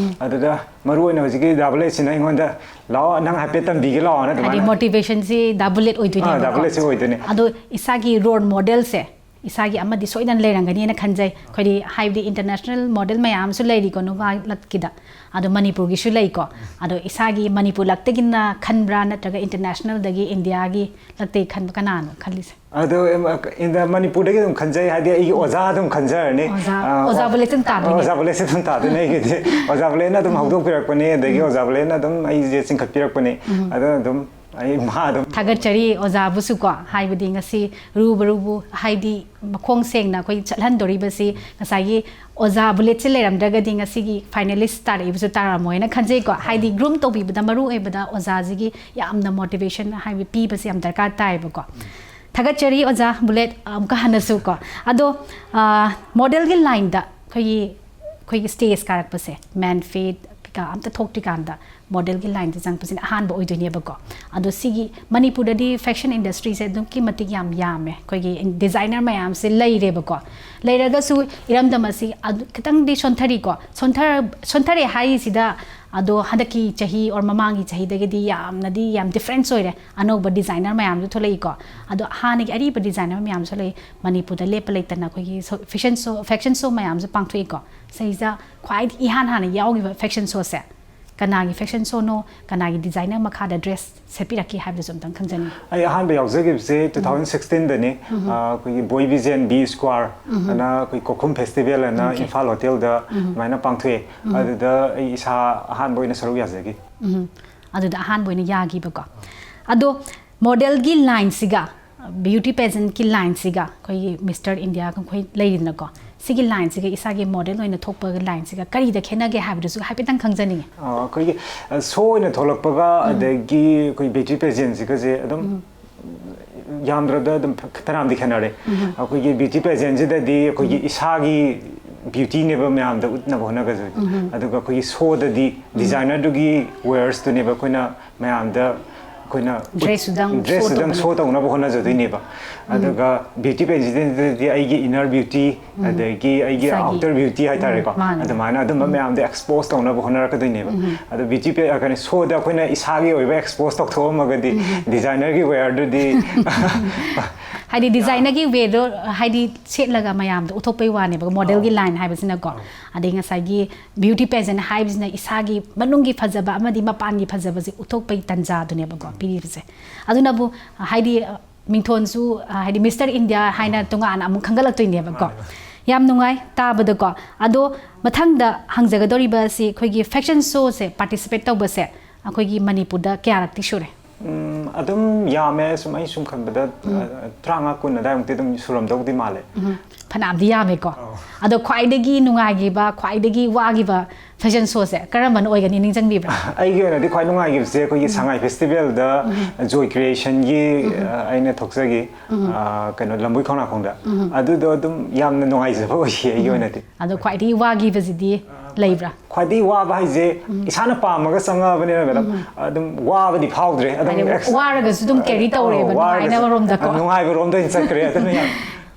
ꯑꯗꯨꯗ ꯃꯔꯨ ꯑꯣꯏꯅ ꯍꯧꯖꯤꯛꯀꯤ ꯗꯥ ꯕꯨꯂꯦꯠꯁꯤꯅ ꯑꯩꯉꯣꯟꯗ, "ꯂꯥꯛꯑꯣ, ꯅꯪ ꯍꯥꯏꯐꯦꯠ ꯇꯝꯕꯤꯒꯦ ꯂꯥꯛꯑꯣꯅ" ꯍꯥꯏꯗꯤ ꯑꯗꯨꯃꯥꯏꯅ꯫ ꯃꯣꯇꯤꯚꯦꯁꯟꯁꯤ ꯗꯥ ꯕꯨꯂꯦꯠ ꯑꯣꯏꯗꯣꯏꯅꯦꯕꯀꯣ꯫ ꯑꯥ, ꯗꯥ ꯕꯨꯂꯦꯠꯁꯤ ꯑꯣꯏꯗꯣꯏꯅꯦ꯫ ꯑꯗꯣ ꯏꯁꯥꯒꯤ ꯔꯣꯜ ꯃꯣꯗꯦꯜꯁꯦ ꯏꯁꯥꯒꯤ ꯑꯃꯗꯤ ꯁꯣꯏꯗꯅ ꯂꯩꯔꯝꯒꯅꯤꯅ ꯈꯟꯖꯩ꯫ ꯑꯩꯈꯣꯏꯗꯤ ꯍꯥꯏꯕꯗꯤ ꯏꯟꯇꯔꯅꯦꯁꯅꯦꯜ ꯃꯣꯗꯦꯜ ꯃꯌꯥꯝ ꯑꯃꯁꯨ ꯂꯩꯔꯤꯀꯣ ꯅꯨꯄꯥ ꯂꯛꯀꯤꯗ, ꯑꯗꯣ ꯃꯅꯤꯄꯨꯔꯒꯤꯁꯨ ꯂꯩꯀꯣ꯫ ꯑꯗꯣ ꯏꯁꯥꯒꯤ ꯃꯅꯤꯄꯨꯔ ꯂꯛꯇꯒꯤꯅ ꯈꯟꯕ꯭ꯔꯥ, ꯅꯠꯇ꯭ꯔꯒ ꯏꯟꯇꯔꯅꯦꯁꯅꯦꯜꯗꯒꯤ, ꯏꯟꯗꯤꯌꯥꯒꯤ ꯂꯛꯇꯒꯤ ꯈꯟꯕ, ꯀꯅꯥꯅꯣ ꯈꯜꯂꯤꯁꯦ? ꯑꯗꯣ, ꯑꯦꯝ, ꯑ, ꯏꯟꯗ-, ꯃꯅꯤꯄꯨꯔꯗꯒꯤ ꯑꯗꯨꯝ ꯈꯟꯖꯩ, ꯍꯥꯏꯗꯤ ꯑꯩꯒꯤ ꯑꯣꯖꯥ ꯑꯗꯨꯝ ꯈꯟꯖꯔꯅꯤ꯫ ꯑꯣꯖꯥ, ꯑ, ꯑꯣꯖꯥ ꯑꯣ-, ꯕꯨꯂꯦꯠ ꯑꯗꯨꯝ ꯇꯥꯗꯣꯏꯅꯦ꯫ ꯑꯣꯖꯥ ꯕꯨꯂꯦꯠꯁꯦ ꯑꯗꯨꯝ ꯇꯥꯗꯣꯏꯅꯦ ꯑꯩꯒꯤꯗꯤ꯫ ꯑꯣꯖꯥ ꯕꯨꯂꯦꯠꯅ ꯑꯗꯨꯝ ꯍꯧꯗꯣꯛꯄꯤꯔꯛꯄꯅꯦ, ꯑꯗꯒꯤ ꯑꯣꯖꯥ ꯕꯨꯂꯦꯠꯅ ꯑꯗꯨꯝ ꯑꯩꯁꯦ ꯆꯤꯡꯈꯠꯄꯤꯔꯛꯄꯅꯦ꯫ ꯑꯗꯨꯅ ꯑꯗꯨꯝ ꯑꯩ ꯃꯥ ꯑꯗꯨꯝ ꯊꯥꯒꯠꯆꯔꯤ ꯑꯣꯖꯥꯕꯨꯁꯨꯀꯣ, ꯍꯥꯏꯕꯗꯤ ꯉꯁꯤ ꯔꯨꯕꯔꯨꯕꯨ, ꯍꯥꯏꯗꯤ ꯃꯈꯣꯡ ꯁꯦꯡꯅ ꯑꯩꯈꯣꯏ ꯆꯠꯍꯟꯗꯣꯔꯤꯕꯁꯤ ꯉꯁꯥꯏꯒꯤ ꯑꯣꯖꯥ ꯕꯨꯂꯦꯠꯁꯦ ꯂꯩꯔꯝꯗ꯭ꯔꯒꯗꯤ ꯉꯁꯤꯒꯤ ꯐꯥꯏꯅꯦꯂꯤꯁ ꯇꯥꯔꯛꯏꯕꯁꯨ ꯇꯥꯔꯝꯃꯣꯏꯅ ꯈꯟꯖꯩꯀꯣ꯫ ꯍꯥꯏꯗꯤ ꯒ꯭ꯔꯨꯝ ꯇꯧꯕꯤꯕꯗ ꯃꯔꯨ ꯑꯣꯏꯕꯗ ꯑꯣꯖꯥꯁꯤꯒꯤ ꯌꯥꯝꯅ ꯃꯣꯇꯤꯚꯦꯁꯟ ꯍꯥꯏꯕꯗꯤ ꯄꯤꯕꯁꯦ ꯌꯥꯝ ꯗꯔꯀꯥꯔ ꯇꯥꯏꯌꯦꯕꯀꯣ꯫ ꯊꯥꯒꯠꯆꯔꯤ ꯑꯣꯖꯥ ꯕꯨꯂꯦꯠ ꯑꯃꯨꯛꯀ ꯍꯟꯅꯁꯨ ꯀꯣ꯫ ꯑꯗꯣ, ꯑ, ꯃꯣꯗꯦꯜꯒꯤ ꯂꯥꯏꯟꯗ ꯑꯩꯈꯣꯏꯒꯤ, ꯑꯩꯈꯣꯏꯒꯤ ꯁ꯭ꯇꯦꯖ ꯀꯥꯔꯛꯄꯁꯦ, ꯃꯦꯟ ꯐꯤꯠ ꯀꯩꯀꯥ ꯑꯝꯇ ꯊꯣꯛꯇ꯭ꯔꯤꯀꯥꯟꯗ ꯃꯣꯗꯦꯜꯒꯤ ꯂꯥꯏꯟꯗ ꯆꯪꯉꯛꯄꯁꯤꯅ ꯑꯍꯥꯟꯕ ꯑꯣꯏꯗꯣꯏꯅꯦꯕꯀꯣ꯫ ꯑꯗꯣ ꯁꯤꯒꯤ ꯃꯅꯤꯄꯨꯔꯗꯗꯤ ꯐꯦꯁꯟ ꯏꯟꯗꯁꯇ꯭ꯔꯤꯁꯦ ꯑꯗꯨꯛꯀꯤ ꯃꯇꯤꯛ ꯌꯥꯝ ꯌꯥꯝꯃꯦ, ꯑꯩꯈꯣꯏꯒꯤ ꯗꯤꯖꯥꯏꯅꯔ ꯃꯌꯥꯝꯁꯦ ꯂꯩꯔꯦꯕꯀꯣ꯫ ꯂꯩꯔꯒꯁꯨ ꯏꯔꯝꯗꯝ ꯑꯁꯤ ꯑꯗꯨ ꯈꯤꯇꯪꯗꯤ ꯁꯣꯟꯊꯔꯤꯀꯣ꯫ ꯁꯣꯟꯊꯔ-, ꯁꯣꯟꯊꯔꯦ ꯍꯥꯏꯔꯤꯁꯤꯗ, ꯑꯗꯣ ꯍꯟꯗꯛꯀꯤ ꯆꯍꯤ or ꯃꯃꯥꯡꯒꯤ ꯆꯍꯤꯗꯒꯤꯗꯤ ꯌꯥꯝꯅꯗꯤ ꯌꯥꯝ ꯗꯤꯐ꯭ꯔꯦꯟꯁ ꯑꯣꯏꯔꯦ꯫ ꯑꯅꯧꯕ ꯗꯤꯖꯥꯏꯅꯔ ꯃꯌꯥꯝꯁꯨ ꯊꯣꯛꯂꯛꯏꯀꯣ꯫ ꯑꯗꯣ ꯍꯥꯟꯅꯒꯤ ꯑꯔꯤꯕ ꯗꯤꯖꯥꯏꯅꯔ ꯃꯌꯥꯝꯁꯨ ꯂꯩ, ꯃꯅꯤꯄꯨꯔꯗ ꯂꯦꯞꯄ ꯂꯩꯇꯅ ꯑꯩꯈꯣꯏꯒꯤ ꯁꯣ-, ꯐꯦꯁꯟ ꯁꯣ, ꯐꯦꯁꯟ ꯁꯣ ꯃꯌꯥꯝꯁꯨ ꯄꯥꯡꯊꯣꯛꯏꯀꯣ꯫ ꯁꯤꯗꯩꯁꯤꯗ ꯈ꯭ꯋꯥꯏꯗꯒꯤ ꯏꯍꯥꯟ ꯍꯥꯟꯅ ꯌꯥꯎꯈꯤꯕ ꯐꯦꯁꯟ ꯁꯣꯁꯦ ꯀꯅꯥꯒꯤ ꯐꯦꯁꯟ ꯁꯣꯅꯣ, ꯀꯅꯥꯒꯤ ꯗꯤꯖꯥꯏꯅꯔ ꯃꯈꯥꯗ ꯗ꯭ꯔꯦꯁ ꯁꯦꯠꯄꯤꯔꯛꯈꯤ ꯍꯥꯏꯕꯗꯨꯁꯨ ꯑꯝꯇꯪ ꯈꯪꯖꯅꯤꯡꯉꯤ꯫ ꯑꯩ ꯑꯍꯥꯟꯕ ꯌꯥꯎꯖꯈꯤꯕꯁꯦ ꯇꯨ ꯊꯥꯎꯖꯟ ꯁꯤꯛꯁꯇꯤꯟꯗꯅꯤ꯫ ꯑꯩꯈꯣꯏꯒꯤ ꯕꯣꯏ ꯕꯤꯖꯦꯟ ꯕꯤ ꯁ꯭ꯀ꯭ꯋꯥꯔ ꯑꯅ ꯑꯩꯈꯣꯏ ꯀꯣꯈꯨꯝ ꯐꯦꯁꯇꯤꯚꯦꯜ ꯑꯅ ꯏꯝꯐꯥꯜ ꯍꯣꯇꯦꯜꯗ ꯑꯗꯨꯃꯥꯏꯅ ꯄꯥꯡꯊꯣꯛꯑꯦ꯫ ꯑꯗꯨꯗ ꯑꯩ ꯏꯁꯥ ꯑꯍꯥꯟꯕ ꯑꯣꯏꯅ ꯁꯔꯨꯛ ꯌꯥꯖꯈꯤ꯫ ꯎꯝ꯫ ꯑꯗꯨꯗ ꯑꯍꯥꯟꯕ ꯑꯣꯏꯅ ꯌꯥꯈꯤꯕꯀꯣ꯫ ꯑꯗꯣ ꯃꯣꯗꯦꯜꯒꯤ ꯂꯥꯏꯟꯁꯤꯒ, ꯕ꯭ꯌꯨꯇꯤ ꯄꯦꯖꯦꯟꯠꯀꯤ ꯂꯥꯏꯟꯁꯤꯒ, ꯑꯩꯈꯣꯏꯒꯤ ꯃꯤꯁꯇꯔ ꯏꯟꯗꯤꯌꯥꯒ ꯑꯩꯈꯣꯏ ꯂꯩꯔꯤꯗꯅꯀꯣ, ꯁꯤꯒꯤ ꯂꯥꯏꯟꯁꯤꯒ ꯏꯁꯥꯒꯤ ꯃꯣꯗꯦꯜ ꯑꯣꯏꯅ ꯊꯣꯛꯄꯒꯤ ꯂꯥꯏꯟꯁꯤꯒ ꯀꯔꯤꯗ ꯈꯦꯠꯅꯒꯦ ꯍꯥꯏꯕꯗꯨꯁꯨ ꯍꯥꯏꯐꯦꯠꯇꯪ ꯈꯪꯖꯅꯤꯡꯉꯤ꯫ ꯑ, ꯑꯩꯈꯣꯏꯒꯤ, ꯑ, ꯁꯣ ꯑꯣꯏꯅ ꯊꯣꯛꯂꯛꯄꯒ ꯑꯗꯒꯤ ꯑꯩꯈꯣꯏ ꯕ꯭ꯌꯨꯇꯤ ꯄꯦꯖꯦꯟꯁꯤꯒꯁꯦ ꯑꯗꯨꯝ ꯌꯥꯝꯗ꯭ꯔꯕꯗ ꯑꯗꯨꯝ ꯐ-, ꯐꯅꯌꯥꯝꯗꯤ ꯈꯦꯠꯅꯔꯦ꯫ ꯑꯩꯈꯣꯏꯒꯤ ꯕ꯭ꯌꯨꯇꯤ ꯄꯦꯖꯦꯟꯁꯤꯗꯗꯤ ꯑꯩꯈꯣꯏꯒꯤ ꯏꯁꯥꯒꯤ ꯕ꯭ꯌꯨꯇꯤꯅꯦꯕ ꯃꯌꯥꯝꯗ ꯎꯠꯅꯕ ꯍꯣꯠꯅꯒꯗꯣꯏꯅꯤ꯫ ꯑꯗꯨꯒ ꯑꯩꯈꯣꯏꯒꯤ ꯁꯣꯗꯗꯤ ꯗꯤꯖꯥꯏꯅꯔꯗꯨꯒꯤ ꯋꯦꯌꯔꯁꯇꯨꯅꯦꯕ ꯑꯩꯈꯣꯏꯅ ꯃꯌꯥꯝꯗ ꯑꯩꯈꯣꯏꯅ Dressꯇꯨꯗꯪ show ꯗ꯭ꯔꯦꯁꯇꯨꯗꯪ ꯇꯧꯅꯕ꯫ ꯁꯣ ꯇꯧꯅꯕ ꯍꯣꯠꯅꯖꯗꯣꯏꯅꯦꯕ꯫ ꯑꯗꯨꯒ ꯕ꯭ꯌꯨꯇꯤ ꯄꯦꯖꯦꯟꯗꯗꯤ ꯑꯩꯒꯤ ꯏꯟꯅꯔ ꯕ꯭ꯌꯨꯇꯤ, ꯑꯗꯒꯤ ꯑꯩꯒꯤ ꯏꯁꯥꯒꯤ꯫ ꯑꯥꯎꯇꯔ ꯕ꯭ꯌꯨꯇꯤ ꯍꯥꯏꯇꯥꯔꯦꯀꯣ, ꯃꯥꯅꯦ꯫ ꯑꯗꯨꯃꯥꯏꯅ ꯑꯗꯨꯝꯕ ꯃꯌꯥꯝꯗꯣ ꯑꯦꯛꯁꯄꯣꯖ ꯇꯧꯅꯕ ꯍꯣꯠꯅꯔꯛꯀꯗꯣꯏꯅꯦꯕ꯫ ꯑꯗꯣ ꯕ꯭ꯌꯨꯇꯤ ꯄꯦ ꯀꯩꯅꯣ ꯁꯣꯗ ꯑꯩꯈꯣꯏꯅ ꯏꯁꯥꯒꯤ ꯑꯣꯏꯕ ꯑꯦꯛꯁꯄꯣꯖ ꯇꯧꯊꯣꯛꯑꯝꯃꯒꯗꯤ ꯗꯤꯖꯥꯏꯅꯔꯒꯤ ꯋꯦꯌꯔꯗꯨꯗꯤ ꯍꯥꯏꯗꯤ ꯗꯤꯖꯥꯏꯅꯔꯒꯤ ꯋꯦꯗꯣ ꯍꯥꯏꯗꯤ ꯁꯦꯠꯂꯒ ꯃꯌꯥꯝꯗꯣ ꯎꯠꯊꯣꯛꯄꯩ ꯋꯥꯅꯦꯕ, ꯃꯣꯗꯦꯜꯒꯤ ꯂꯥꯏꯟ ꯍꯥꯏꯕꯁꯤꯅꯀꯣ꯫ ꯑꯗꯩ ꯉꯁꯥꯏꯒꯤ ꯕ꯭ꯌꯨꯇꯤ ꯄꯦꯖꯦꯟ ꯍꯥꯏꯕꯁꯤꯅ ꯏꯁꯥꯒꯤ ꯃꯅꯨꯡꯒꯤ ꯐꯖꯕ ꯑꯃꯗꯤ ꯃꯄꯥꯟꯒꯤ ꯐꯖꯕꯁꯦ ꯎꯠꯊꯣꯛꯄꯩ ꯇꯟꯖꯥꯗꯨꯅꯦꯕꯀꯣ ꯄꯤꯔꯤꯕꯁꯦ꯫ ꯑꯗꯨꯅꯕꯨ ꯍꯥꯏꯗꯤ ꯃꯤꯡꯊꯣꯟꯁꯨ ꯍꯥꯏꯗꯤ ꯃꯤꯁꯇꯔ ꯏꯟꯗꯤꯌꯥ ꯍꯥꯏꯅ ꯇꯣꯉꯥꯟꯅ ꯑꯃꯨꯛ ꯈꯟꯒꯠꯂꯛꯇꯣꯏꯅꯦꯕꯀꯣ꯫ ꯌꯥꯝ ꯅꯨꯡꯉꯥꯏ ꯇꯥꯕꯗꯀꯣ꯫ ꯑꯗꯣ ꯃꯊꯪꯗ ꯍꯪꯖꯒꯗꯧꯔꯤꯕ ꯑꯁꯤ ꯑꯩꯈꯣꯏꯒꯤ ꯐꯦꯁꯟ ꯁꯣꯁꯦ ꯄꯥꯔꯇꯤꯁꯤꯄꯦꯠ ꯇꯧꯕꯁꯦ ꯑꯩꯈꯣꯏꯒꯤ ꯃꯅꯤꯄꯨꯔꯗ ꯀꯌꯥꯔꯛꯇꯤ ꯁꯨꯔꯦ? ꯎꯝ, ꯑꯗꯨꯝ ꯌꯥꯝꯃꯦ꯫ ꯁꯨꯝ ꯑꯩ ꯁꯨꯝ ꯈꯟꯕꯗ, ꯑ, ꯇꯔꯥꯃꯉꯥ ꯀꯨꯟ ꯑꯗꯥꯏꯃꯨꯛꯇꯤ ꯑꯗꯨꯝ ꯁꯨꯔꯝꯗꯧꯗꯤ ꯃꯥꯜꯂꯦ꯫ ꯐꯅꯌꯥꯝꯗꯤ ꯌꯥꯝꯃꯦꯀꯣ꯫ ꯑꯧ꯫ ꯑꯗꯣ ꯈ꯭ꯋꯥꯏꯗꯒꯤ ꯅꯨꯡꯉꯥꯏꯈꯤꯕ, ꯈ꯭ꯋꯥꯏꯗꯒꯤ ꯋꯥꯈꯤꯕ ꯐꯦꯁꯟ ꯁꯣꯁꯦ ꯀꯔꯝꯕꯅ ꯑꯣꯏꯒꯅꯤ, ꯅꯤꯡꯁꯤꯡꯕꯤꯕ꯭ꯔꯥ? ꯑꯩꯒꯤ ꯑꯣꯏꯅꯗꯤ ꯈ꯭ꯋꯥꯏ ꯅꯨꯡꯉꯥꯏꯈꯤꯕꯁꯦ ꯑꯩꯈꯣꯏꯒꯤ ꯁꯉꯥꯏ ꯐꯦꯁꯇꯤꯚꯦꯜꯗ ꯖꯣꯏ ꯀ꯭ꯔꯤꯌꯦꯁꯟꯒꯤ, ꯑ, ꯑꯩꯅ ꯊꯣꯛꯆꯈꯤ, ꯑ, ꯀꯩꯅꯣ, ꯂꯝꯕꯣꯏ ꯈꯣꯡꯅꯥꯡꯈꯣꯡꯗ꯫ ꯑꯗꯨꯗꯣ ꯑꯗꯨꯝ ꯌꯥꯝꯅ ꯅꯨꯡꯉꯥꯏꯖꯕ ꯑꯣꯏꯈꯤ ꯑꯩꯒꯤ ꯑꯣꯏꯅꯗꯤ꯫ ꯑꯗꯣ ꯈ꯭ꯋꯥꯏꯗꯒꯤ ꯋꯥꯈꯤꯕꯁꯤꯗꯤ ꯂꯩꯕ꯭ꯔꯥ? ꯈ꯭ꯋꯥꯏꯗꯒꯤ ꯋꯥꯕ ꯍꯥꯏꯁꯦ ꯏꯁꯥꯅ ꯄꯥꯝꯃꯒ ꯆꯪꯉꯛꯑꯕꯅꯤꯅ, ꯃꯦꯗꯥꯝ, ꯑꯗꯨꯝ ꯋꯥꯕꯗꯤ ꯐꯥꯎꯗ꯭ꯔꯦ꯫ ꯑꯗꯨꯝ ꯍꯥꯏꯗꯤ ꯑꯦꯛꯁ-, ꯋꯥꯔꯒꯁꯨ ꯑꯗꯨꯝ ꯀꯦꯔꯤ ꯇꯧꯔꯦꯕ, ꯑꯧ, ꯋꯥꯔꯒꯁꯨ ꯅꯨꯡꯉꯥꯏꯅꯕ ꯔꯣꯝꯗꯀꯣ꯫ ꯅꯨꯡꯉꯥꯏꯕ ꯔꯣꯝꯗ ꯑꯣꯏꯅ ꯆꯠꯈ꯭ꯔꯦ꯫ ꯑꯗꯨꯅ ꯌꯥꯝ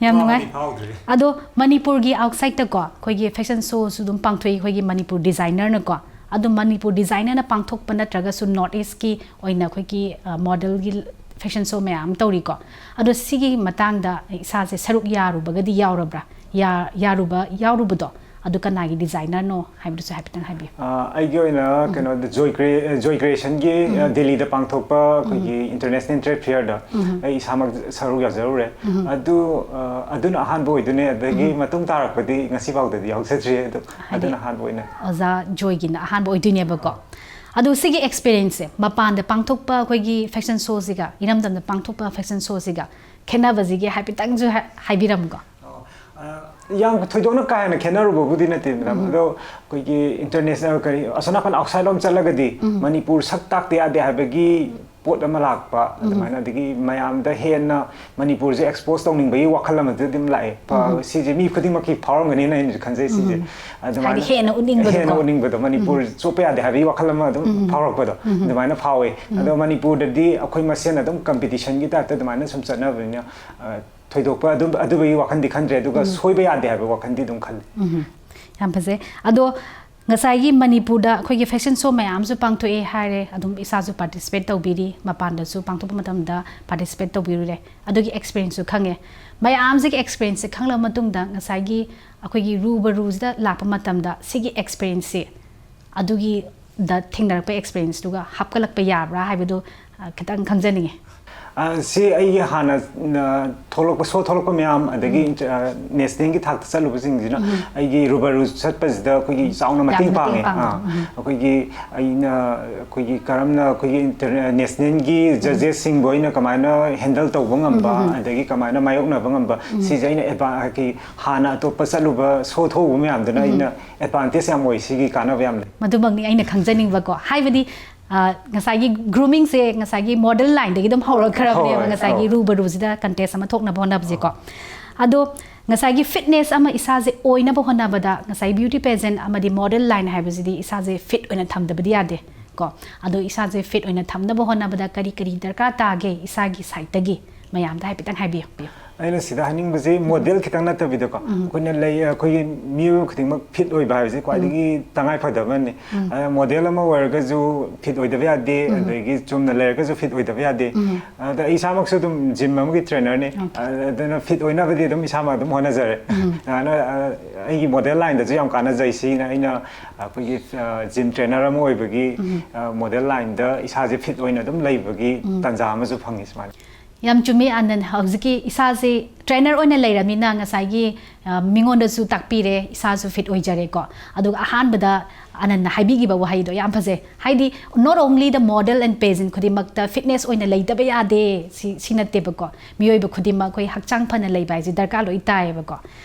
ꯌꯥꯝ ꯅꯨꯡꯉꯥꯏ꯫ ꯋꯥꯕꯗꯤ ꯐꯥꯎꯗ꯭ꯔꯦ꯫ ꯑꯗꯣ ꯃꯅꯤꯄꯨꯔꯒꯤ ꯑꯥꯎꯠꯁꯥꯏꯠꯇꯀꯣ ꯑꯩꯈꯣꯏꯒꯤ ꯐꯦꯁꯟ ꯁꯣꯁꯨ ꯑꯗꯨꯝ ꯄꯥꯡꯊꯣꯛꯏ ꯑꯩꯈꯣꯏꯒꯤ ꯃꯅꯤꯄꯨꯔ ꯗꯤꯖꯥꯏꯅꯔꯅꯀꯣ꯫ ꯑꯗꯣ ꯃꯅꯤꯄꯨꯔ ꯗꯤꯖꯥꯏꯅꯔꯅ ꯄꯥꯡꯊꯣꯛꯄ ꯅꯠꯇ꯭ꯔꯒꯁꯨ ꯅꯣꯔꯠ ꯏꯁꯀꯤ ꯑꯣꯏꯅ ꯑꯩꯈꯣꯏꯒꯤ, ꯑ, ꯃꯣꯗꯦꯜꯒꯤ ꯐꯦꯁꯟ ꯁꯣ ꯃꯌꯥꯝ ꯑꯃ ꯇꯧꯔꯤꯀꯣ꯫ ꯑꯗꯣ ꯁꯤꯒꯤ ꯃꯇꯥꯡꯗ ꯏꯁꯥꯁꯦ ꯁꯔꯨꯛ ꯌꯥꯔꯨꯕꯒꯗꯤ ꯌꯥꯎꯔꯕ꯭ꯔꯥ? ꯌꯥ-, ꯌꯥꯔꯨꯕ, ꯌꯥꯎꯔꯨꯕꯗꯣ ꯑꯗꯨ ꯀꯅꯥꯒꯤ ꯗꯤꯖꯥꯏꯅꯔꯅꯣ ꯍꯥꯏꯕꯗꯨꯁꯨ ꯍꯥꯏꯐꯦꯠꯇꯪ ꯍꯥꯏꯕꯤꯌꯨ꯫ ꯑ, ꯑꯩꯒꯤ ꯑꯣꯏꯅ ꯀꯩꯅꯣꯗ ꯖꯣꯏ ꯀ꯭ꯔꯤ-, ꯖꯣꯏ ꯀ꯭ꯔꯤꯌꯦꯁꯟꯒꯤ, ꯑ, ꯗꯤꯜꯂꯤꯗ ꯄꯥꯡꯊꯣꯛꯄ ꯑꯩꯈꯣꯏꯒꯤ ꯏꯟꯇꯔꯅꯦꯁꯅꯦꯜ ꯇ꯭ꯔꯦꯗ ꯐꯤꯌꯔꯗ ꯑꯩ ꯏꯁꯥꯃꯛ ꯁꯔꯨꯛ ꯌꯥꯖꯔꯨꯔꯦ꯫ ꯑꯗꯨ, ꯑ, ꯑꯗꯨꯅ ꯑꯍꯥꯟꯕ ꯑꯣꯏꯗꯣꯏꯅꯦ꯫ ꯑꯗꯒꯤ ꯃꯇꯨꯡ ꯇꯥꯔꯛꯄꯗꯤ ꯉꯁꯤ ꯐꯥꯎꯗꯗꯤ ꯌꯥꯎꯖꯗ꯭ꯔꯤ꯫ ꯑꯗꯨ, ꯍꯥꯏꯗꯤ ꯑꯗꯨꯅ ꯑꯍꯥꯟꯕ ꯑꯣꯏꯅ꯫ ꯑꯣꯖꯥ ꯖꯣꯏꯒꯤꯅ ꯑꯍꯥꯟꯕ ꯑꯣꯏꯗꯣꯏꯅꯦꯕꯀꯣ꯫ ꯑꯗꯣ ꯁꯤꯒꯤ ꯑꯦꯛꯁꯄꯤꯔꯤꯌꯦꯟꯁꯁꯦ ꯃꯄꯥꯟꯗ ꯄꯥꯡꯊꯣꯛꯄ ꯑꯩꯈꯣꯏꯒꯤ ꯐꯦꯁꯟ ꯁꯣꯁꯤꯒ, ꯏꯔꯝꯗꯝꯗ ꯄꯥꯡꯊꯣꯛꯄ ꯐꯦꯁꯟ ꯁꯣꯁꯤꯒ ꯈꯦꯠꯅꯕꯁꯤꯒꯤ ꯍꯥꯏꯐꯦꯠꯇꯪꯁꯨ ꯍꯥꯏ-, ꯍꯥꯏꯕꯤꯔꯝꯃꯨꯀꯣ꯫ ꯑ, ꯌꯥꯝ ꯊꯣꯏꯗꯣꯛꯅ ꯀꯥ ꯍꯦꯟꯅ ꯈꯦꯠꯅꯔꯨꯕꯕꯨꯗꯤ ꯅꯠꯇꯦ, ꯃꯦꯗꯥꯝ꯫ ꯑꯗꯣ ꯑꯩꯈꯣꯏꯒꯤ ꯏꯟꯇꯔꯅꯦꯁꯅꯦꯜ, ꯀꯔꯤ, ꯑꯁꯣꯝ ꯅꯥꯀꯟ ꯑꯥꯎꯠꯁꯥꯏꯠ ꯂꯣꯝ ꯆꯠꯂꯒꯗꯤ ꯃꯅꯤꯄꯨꯔ ꯁꯛ ꯇꯥꯛꯇ ꯌꯥꯗꯦ ꯍꯥꯏꯕꯒꯤ ꯄꯣꯠ ꯑꯃ ꯂꯥꯛꯄ, ꯑꯗꯨꯃꯥꯏꯅ, ꯑꯗꯒꯤ ꯃꯌꯥꯝꯗ ꯍꯦꯟꯅ ꯃꯅꯤꯄꯨꯔꯁꯦ expose ꯇꯧꯅꯤꯡꯕꯒꯤ ꯋꯥꯈꯜ ꯑꯃꯗꯤ ꯑꯗꯨꯝ ꯂꯥꯛꯑꯦ꯫ ꯐ-, ꯁꯤꯁꯦ ꯃꯤ ꯈꯨꯗꯤꯡꯃꯛꯀꯤ ꯐꯥꯎꯔꯝꯒꯅꯤꯅ ꯑꯩꯅꯁꯨ ꯈꯟꯖꯩ꯫ ꯁꯤꯁꯦ ꯑꯗꯨꯃꯥꯏꯅ ꯍꯥꯏꯗꯤ ꯍꯦꯟꯅ ꯎꯠꯅꯤꯡꯕꯗꯣ ꯍꯦꯟꯅ ꯀꯣ? ꯎꯠꯅꯤꯡꯕꯗꯣ, ꯃꯅꯤꯄꯨꯔ ꯆꯣꯞꯄ ꯌꯥꯗꯦ ꯍꯥꯏꯕꯒꯤ ꯋꯥꯈꯜ ꯑꯃ ꯑꯗꯨꯝ ꯐꯥꯎꯔꯛꯄꯗꯣ, ꯑꯗꯨꯃꯥꯏꯅ ꯐꯥꯎꯋꯦ꯫ ꯑꯗꯣ ꯃꯅꯤꯄꯨꯔꯗꯗꯤ ꯑꯩꯈꯣꯏ ꯃꯁꯦꯟ ꯑꯗꯨꯝ competition ꯒꯤ type ꯇ ꯑꯗꯨꯃꯥꯏꯅ ꯁꯨꯝ ꯆꯠꯅꯕꯅꯤꯅ, ꯑ, ꯊꯣꯏꯗꯣꯛꯄ ꯑꯗꯨꯝ ꯑꯗꯨꯒꯤ ꯋꯥꯈꯜꯗꯤ ꯈꯟꯗ꯭ꯔꯦ, ꯑꯗꯨꯒ ꯁꯣꯏꯕ ꯌꯥꯗꯦ ꯍꯥꯏꯕ ꯋꯥꯈꯜꯗꯤ ꯑꯗꯨꯝ ꯈꯜꯂꯤ꯫ ꯎꯝ, ꯌꯥꯝ ꯐꯖꯩ꯫ ꯑꯗꯣ ꯉꯁꯥꯏꯒꯤ ꯃꯅꯤꯄꯨꯔꯗ ꯑꯩꯈꯣꯏꯒꯤ fashion show ꯃꯌꯥꯝꯁꯨ ꯄꯥꯡꯊꯣꯛꯑꯦ ꯍꯥꯏꯔꯦ, ꯑꯗꯨꯝ ꯏꯁꯥꯁꯨ participate ꯇꯧꯕꯤꯔꯤ, ꯃꯄꯥꯟꯗꯁꯨ ꯄꯥꯡꯊꯣꯛꯄ ꯃꯇꯝꯗ participate ꯇꯧꯕꯤꯔꯨꯔꯦ, ꯑꯗꯨꯒꯤ experience ꯁꯨ ꯈꯪꯉꯦ꯫ ꯃꯌꯥꯝꯁꯤꯒꯤ experience ꯁꯦ ꯈꯪꯂꯕ ꯃꯇꯨꯡꯗ ꯉꯁꯥꯏꯒꯤ ꯑꯩꯈꯣꯏꯒꯤ ꯔꯨꯕꯔꯨꯁꯤꯗ ꯂꯥꯛꯄ ꯃꯇꯝꯗ ꯁꯤꯒꯤ experience ꯁꯦ, ꯑꯗꯨꯒꯤꯗ ꯊꯦꯡꯅꯔꯛꯄ experience ꯇꯨꯒ ꯍꯥꯞꯀꯠꯂꯛꯄ ꯌꯥꯕ꯭ꯔꯥ ꯍꯥꯏꯕꯗꯨ, ꯑ, ꯈꯤꯇꯪ ꯈꯪꯖꯅꯤꯡꯉꯦ꯫ ꯑ, ꯁꯤ ꯑꯩꯒꯤ ꯍꯥꯟꯅ, ꯑ, ꯊꯣꯛꯂꯛꯄ, show ꯊꯣꯛꯂꯛꯄ ꯃꯌꯥꯝ, ꯑꯗꯒꯤ ꯏꯟꯇ-, ꯑ, national ꯒꯤ ꯊꯥꯛꯇ ꯆꯠꯂꯨꯕꯁꯤꯡꯁꯤꯅ ꯑꯩꯒꯤ ꯔꯨꯕꯔꯨ ꯆꯠꯄꯁꯤꯗ ꯑꯩꯈꯣꯏꯒꯤ ꯆꯥꯎꯅ ꯃꯇꯦꯡ ꯌꯥꯝꯅ ꯃꯇꯦꯡ ꯄꯥꯡꯉꯦ꯫ ꯄꯥꯡꯉꯦ꯫ ꯑꯥ, ꯑꯩꯈꯣꯏꯒꯤ, ꯑꯩꯅ, ꯑꯩꯈꯣꯏꯒꯤ ꯀꯔꯝꯅ ꯑꯩꯈꯣꯏꯒꯤ ꯏꯟꯇꯔ-, national ꯒꯤ judges ꯁꯤꯡꯕꯨ ꯑꯩꯅ ꯀꯃꯥꯏꯅ handle ꯇꯧꯕ ꯉꯝꯕ, ꯑꯗꯒꯤ ꯀꯃꯥꯏꯅ ꯃꯥꯌꯣꯛꯅꯕ ꯉꯝꯕ, ꯁꯤꯁꯦ ꯑꯩꯅ ꯑꯦꯗꯚꯥ-, ꯍꯥꯏꯗꯤ ꯍꯥꯟꯅ ꯑꯇꯣꯞꯄ ꯆꯠꯂꯨꯕ, show ꯊꯣꯛꯎꯕ ꯃꯌꯥꯝꯗꯨꯅ ꯑꯩꯅ advantage ꯌꯥꯝ ꯑꯣꯏ, ꯁꯤꯒꯤ ꯀꯥꯟꯅꯕ ꯌꯥꯝ ꯂꯩ꯫ ꯃꯗꯨꯃꯛꯅꯤ ꯑꯩꯅ ꯈꯪꯖꯅꯤꯡꯕꯀꯣ꯫ ꯍꯥꯏꯕꯗꯤ, ꯑ, ꯉꯁꯥꯏꯒꯤ grooming ꯁꯦ ꯉꯁꯥꯏꯒꯤ model line ꯗꯒꯤ ꯑꯗꯨꯝ ꯍꯧꯔꯛꯈ꯭ꯔꯕꯅꯦꯕ, ꯍꯣꯏ, ꯉꯁꯥꯏꯒꯤ ꯑꯧ꯫ ꯔꯨꯕꯔꯨꯁꯤꯗ contest ꯑꯃ ꯊꯣꯛꯅꯕ ꯍꯣꯠꯅꯕꯁꯦꯀꯣ꯫ ꯑꯗꯣ ꯉꯁꯥꯏꯒꯤ fitness ꯑꯃ ꯏꯁꯥꯁꯦ ꯑꯣꯏꯅꯕ ꯍꯣꯠꯅꯕꯗ ꯉꯁꯥꯏ beauty pageant ꯑꯃꯗꯤ model line ꯍꯥꯏꯕꯁꯤꯗꯤ ꯏꯁꯥꯁꯦ fit ꯑꯣꯏꯅ ꯊꯝꯗꯕꯗꯤ ꯌꯥꯗꯦ ꯀꯣ꯫ ꯑꯗꯣ ꯏꯁꯥꯁꯦ fit ꯑꯣꯏꯅ ꯊꯝꯅꯕ ꯍꯣꯠꯅꯕꯗ ꯀꯔꯤ ꯀꯔꯤ ꯗꯔꯀꯥꯔ ꯇꯥꯒꯦ ꯏꯁꯥꯒꯤ side ꯇꯒꯤ? ꯃꯌꯥꯝꯗ ꯍꯥꯏꯐꯦꯠꯇꯪ ꯍꯥꯏꯕꯤꯌꯨ꯫ ꯑꯩꯅ ꯁꯤꯗ ꯍꯥꯏꯅꯤꯡꯕꯁꯤ model ꯈꯤꯇꯪ ꯅꯠꯇꯕꯤꯗꯀꯣ, ꯑꯩꯈꯣꯏꯅ ꯂꯩ, ꯑꯩꯈꯣꯏꯒꯤ ꯃꯤꯑꯣꯏꯕ ꯈꯨꯗꯤꯡꯃꯛ fit ꯑꯣꯏꯕ ꯍꯥꯏꯕꯁꯤ ꯈ꯭ꯋꯥꯏꯗꯒꯤ ꯇꯉꯥꯏ ꯐꯗꯕꯅꯤ꯫ ꯑꯗ model ꯑꯃ ꯑꯣꯏꯔꯒꯁꯨ fit ꯑꯣꯏꯗꯕ ꯌꯥꯗꯦ, ꯑꯗꯒꯤ ꯆꯨꯝꯅ ꯂꯩꯔꯒꯁꯨ fit ꯑꯣꯏꯗꯕ ꯌꯥꯗꯦ꯫ ꯑꯗ ꯑꯩ ꯏꯁꯥꯃꯛꯁꯨ ꯑꯗꯨꯝ gym ꯑꯃꯒꯤ trainer ꯅꯤ꯫ ꯑꯗꯨꯅ fit ꯑꯣꯏꯅꯕꯗꯤ ꯑꯗꯨꯝ ꯏꯁꯥꯃꯛ ꯑꯗꯨꯝ ꯍꯣꯠꯅꯖꯔꯦ꯫ ꯑꯗꯨꯅ, ꯑ, ꯑꯩꯒꯤ model line ꯗꯁꯨ ꯌꯥꯝ ꯀꯥꯟꯅꯖꯩ꯫ ꯁꯤꯅ ꯑꯩꯅ ꯑꯩꯈꯣꯏꯒꯤ, ꯑ, gym trainer ꯑꯃ ꯑꯣꯏꯕꯒꯤ, ꯑ, model line ꯗ ꯏꯁꯥꯁꯦ fit ꯑꯣꯏꯅ ꯑꯗꯨꯝ ꯂꯩꯕꯒꯤ ꯇꯥꯟꯖꯥ ꯑꯃꯁꯨ ꯐꯪꯉꯤ ꯁꯨꯃꯥꯏꯅ꯫ ꯌꯥꯝ ꯆꯨꯝꯃꯤ, ꯑꯥꯅꯟ꯫ ꯍꯧꯖꯤꯛꯀꯤ ꯏꯁꯥꯁꯦ trainer ꯑꯣꯏꯅ ꯂꯩꯔꯃꯤꯅ ꯉꯁꯥꯏꯒꯤ, ꯑ, ꯃꯤꯉꯣꯟꯗꯁꯨ ꯇꯥꯛꯄꯤꯔꯦ, ꯏꯁꯥꯁꯨ fit ꯑꯣꯏꯖꯔꯦꯀꯣ꯫ ꯑꯗꯨꯒ ꯑꯍꯥꯟꯕꯗ ꯑꯥꯅꯟꯅ ꯍꯥꯏꯕꯤꯈꯤꯕ ꯋꯥꯍꯩꯗꯣ ꯌꯥꯝ ꯐꯖꯩ꯫ ꯍꯥꯏꯗꯤ, not only the model and pageant ꯈꯨꯗꯤꯡꯃꯛꯇ fitness ꯑꯣꯏꯅ ꯂꯩꯇꯕ ꯌꯥꯗꯦ, ꯁꯤ, ꯁꯤ ꯅꯠꯇꯦꯕꯀꯣ꯫ ꯃꯤꯑꯣꯏꯕ ꯈꯨꯗꯤꯡꯃꯛ ꯑꯩꯈꯣꯏ ꯍꯛꯆꯥꯡ ꯐꯅ ꯂꯩꯕ ꯍꯥꯏꯁꯦ ꯗꯔꯀꯥꯔ ꯂꯣꯏ ꯇꯥꯏꯌꯦꯕꯀꯣ꯫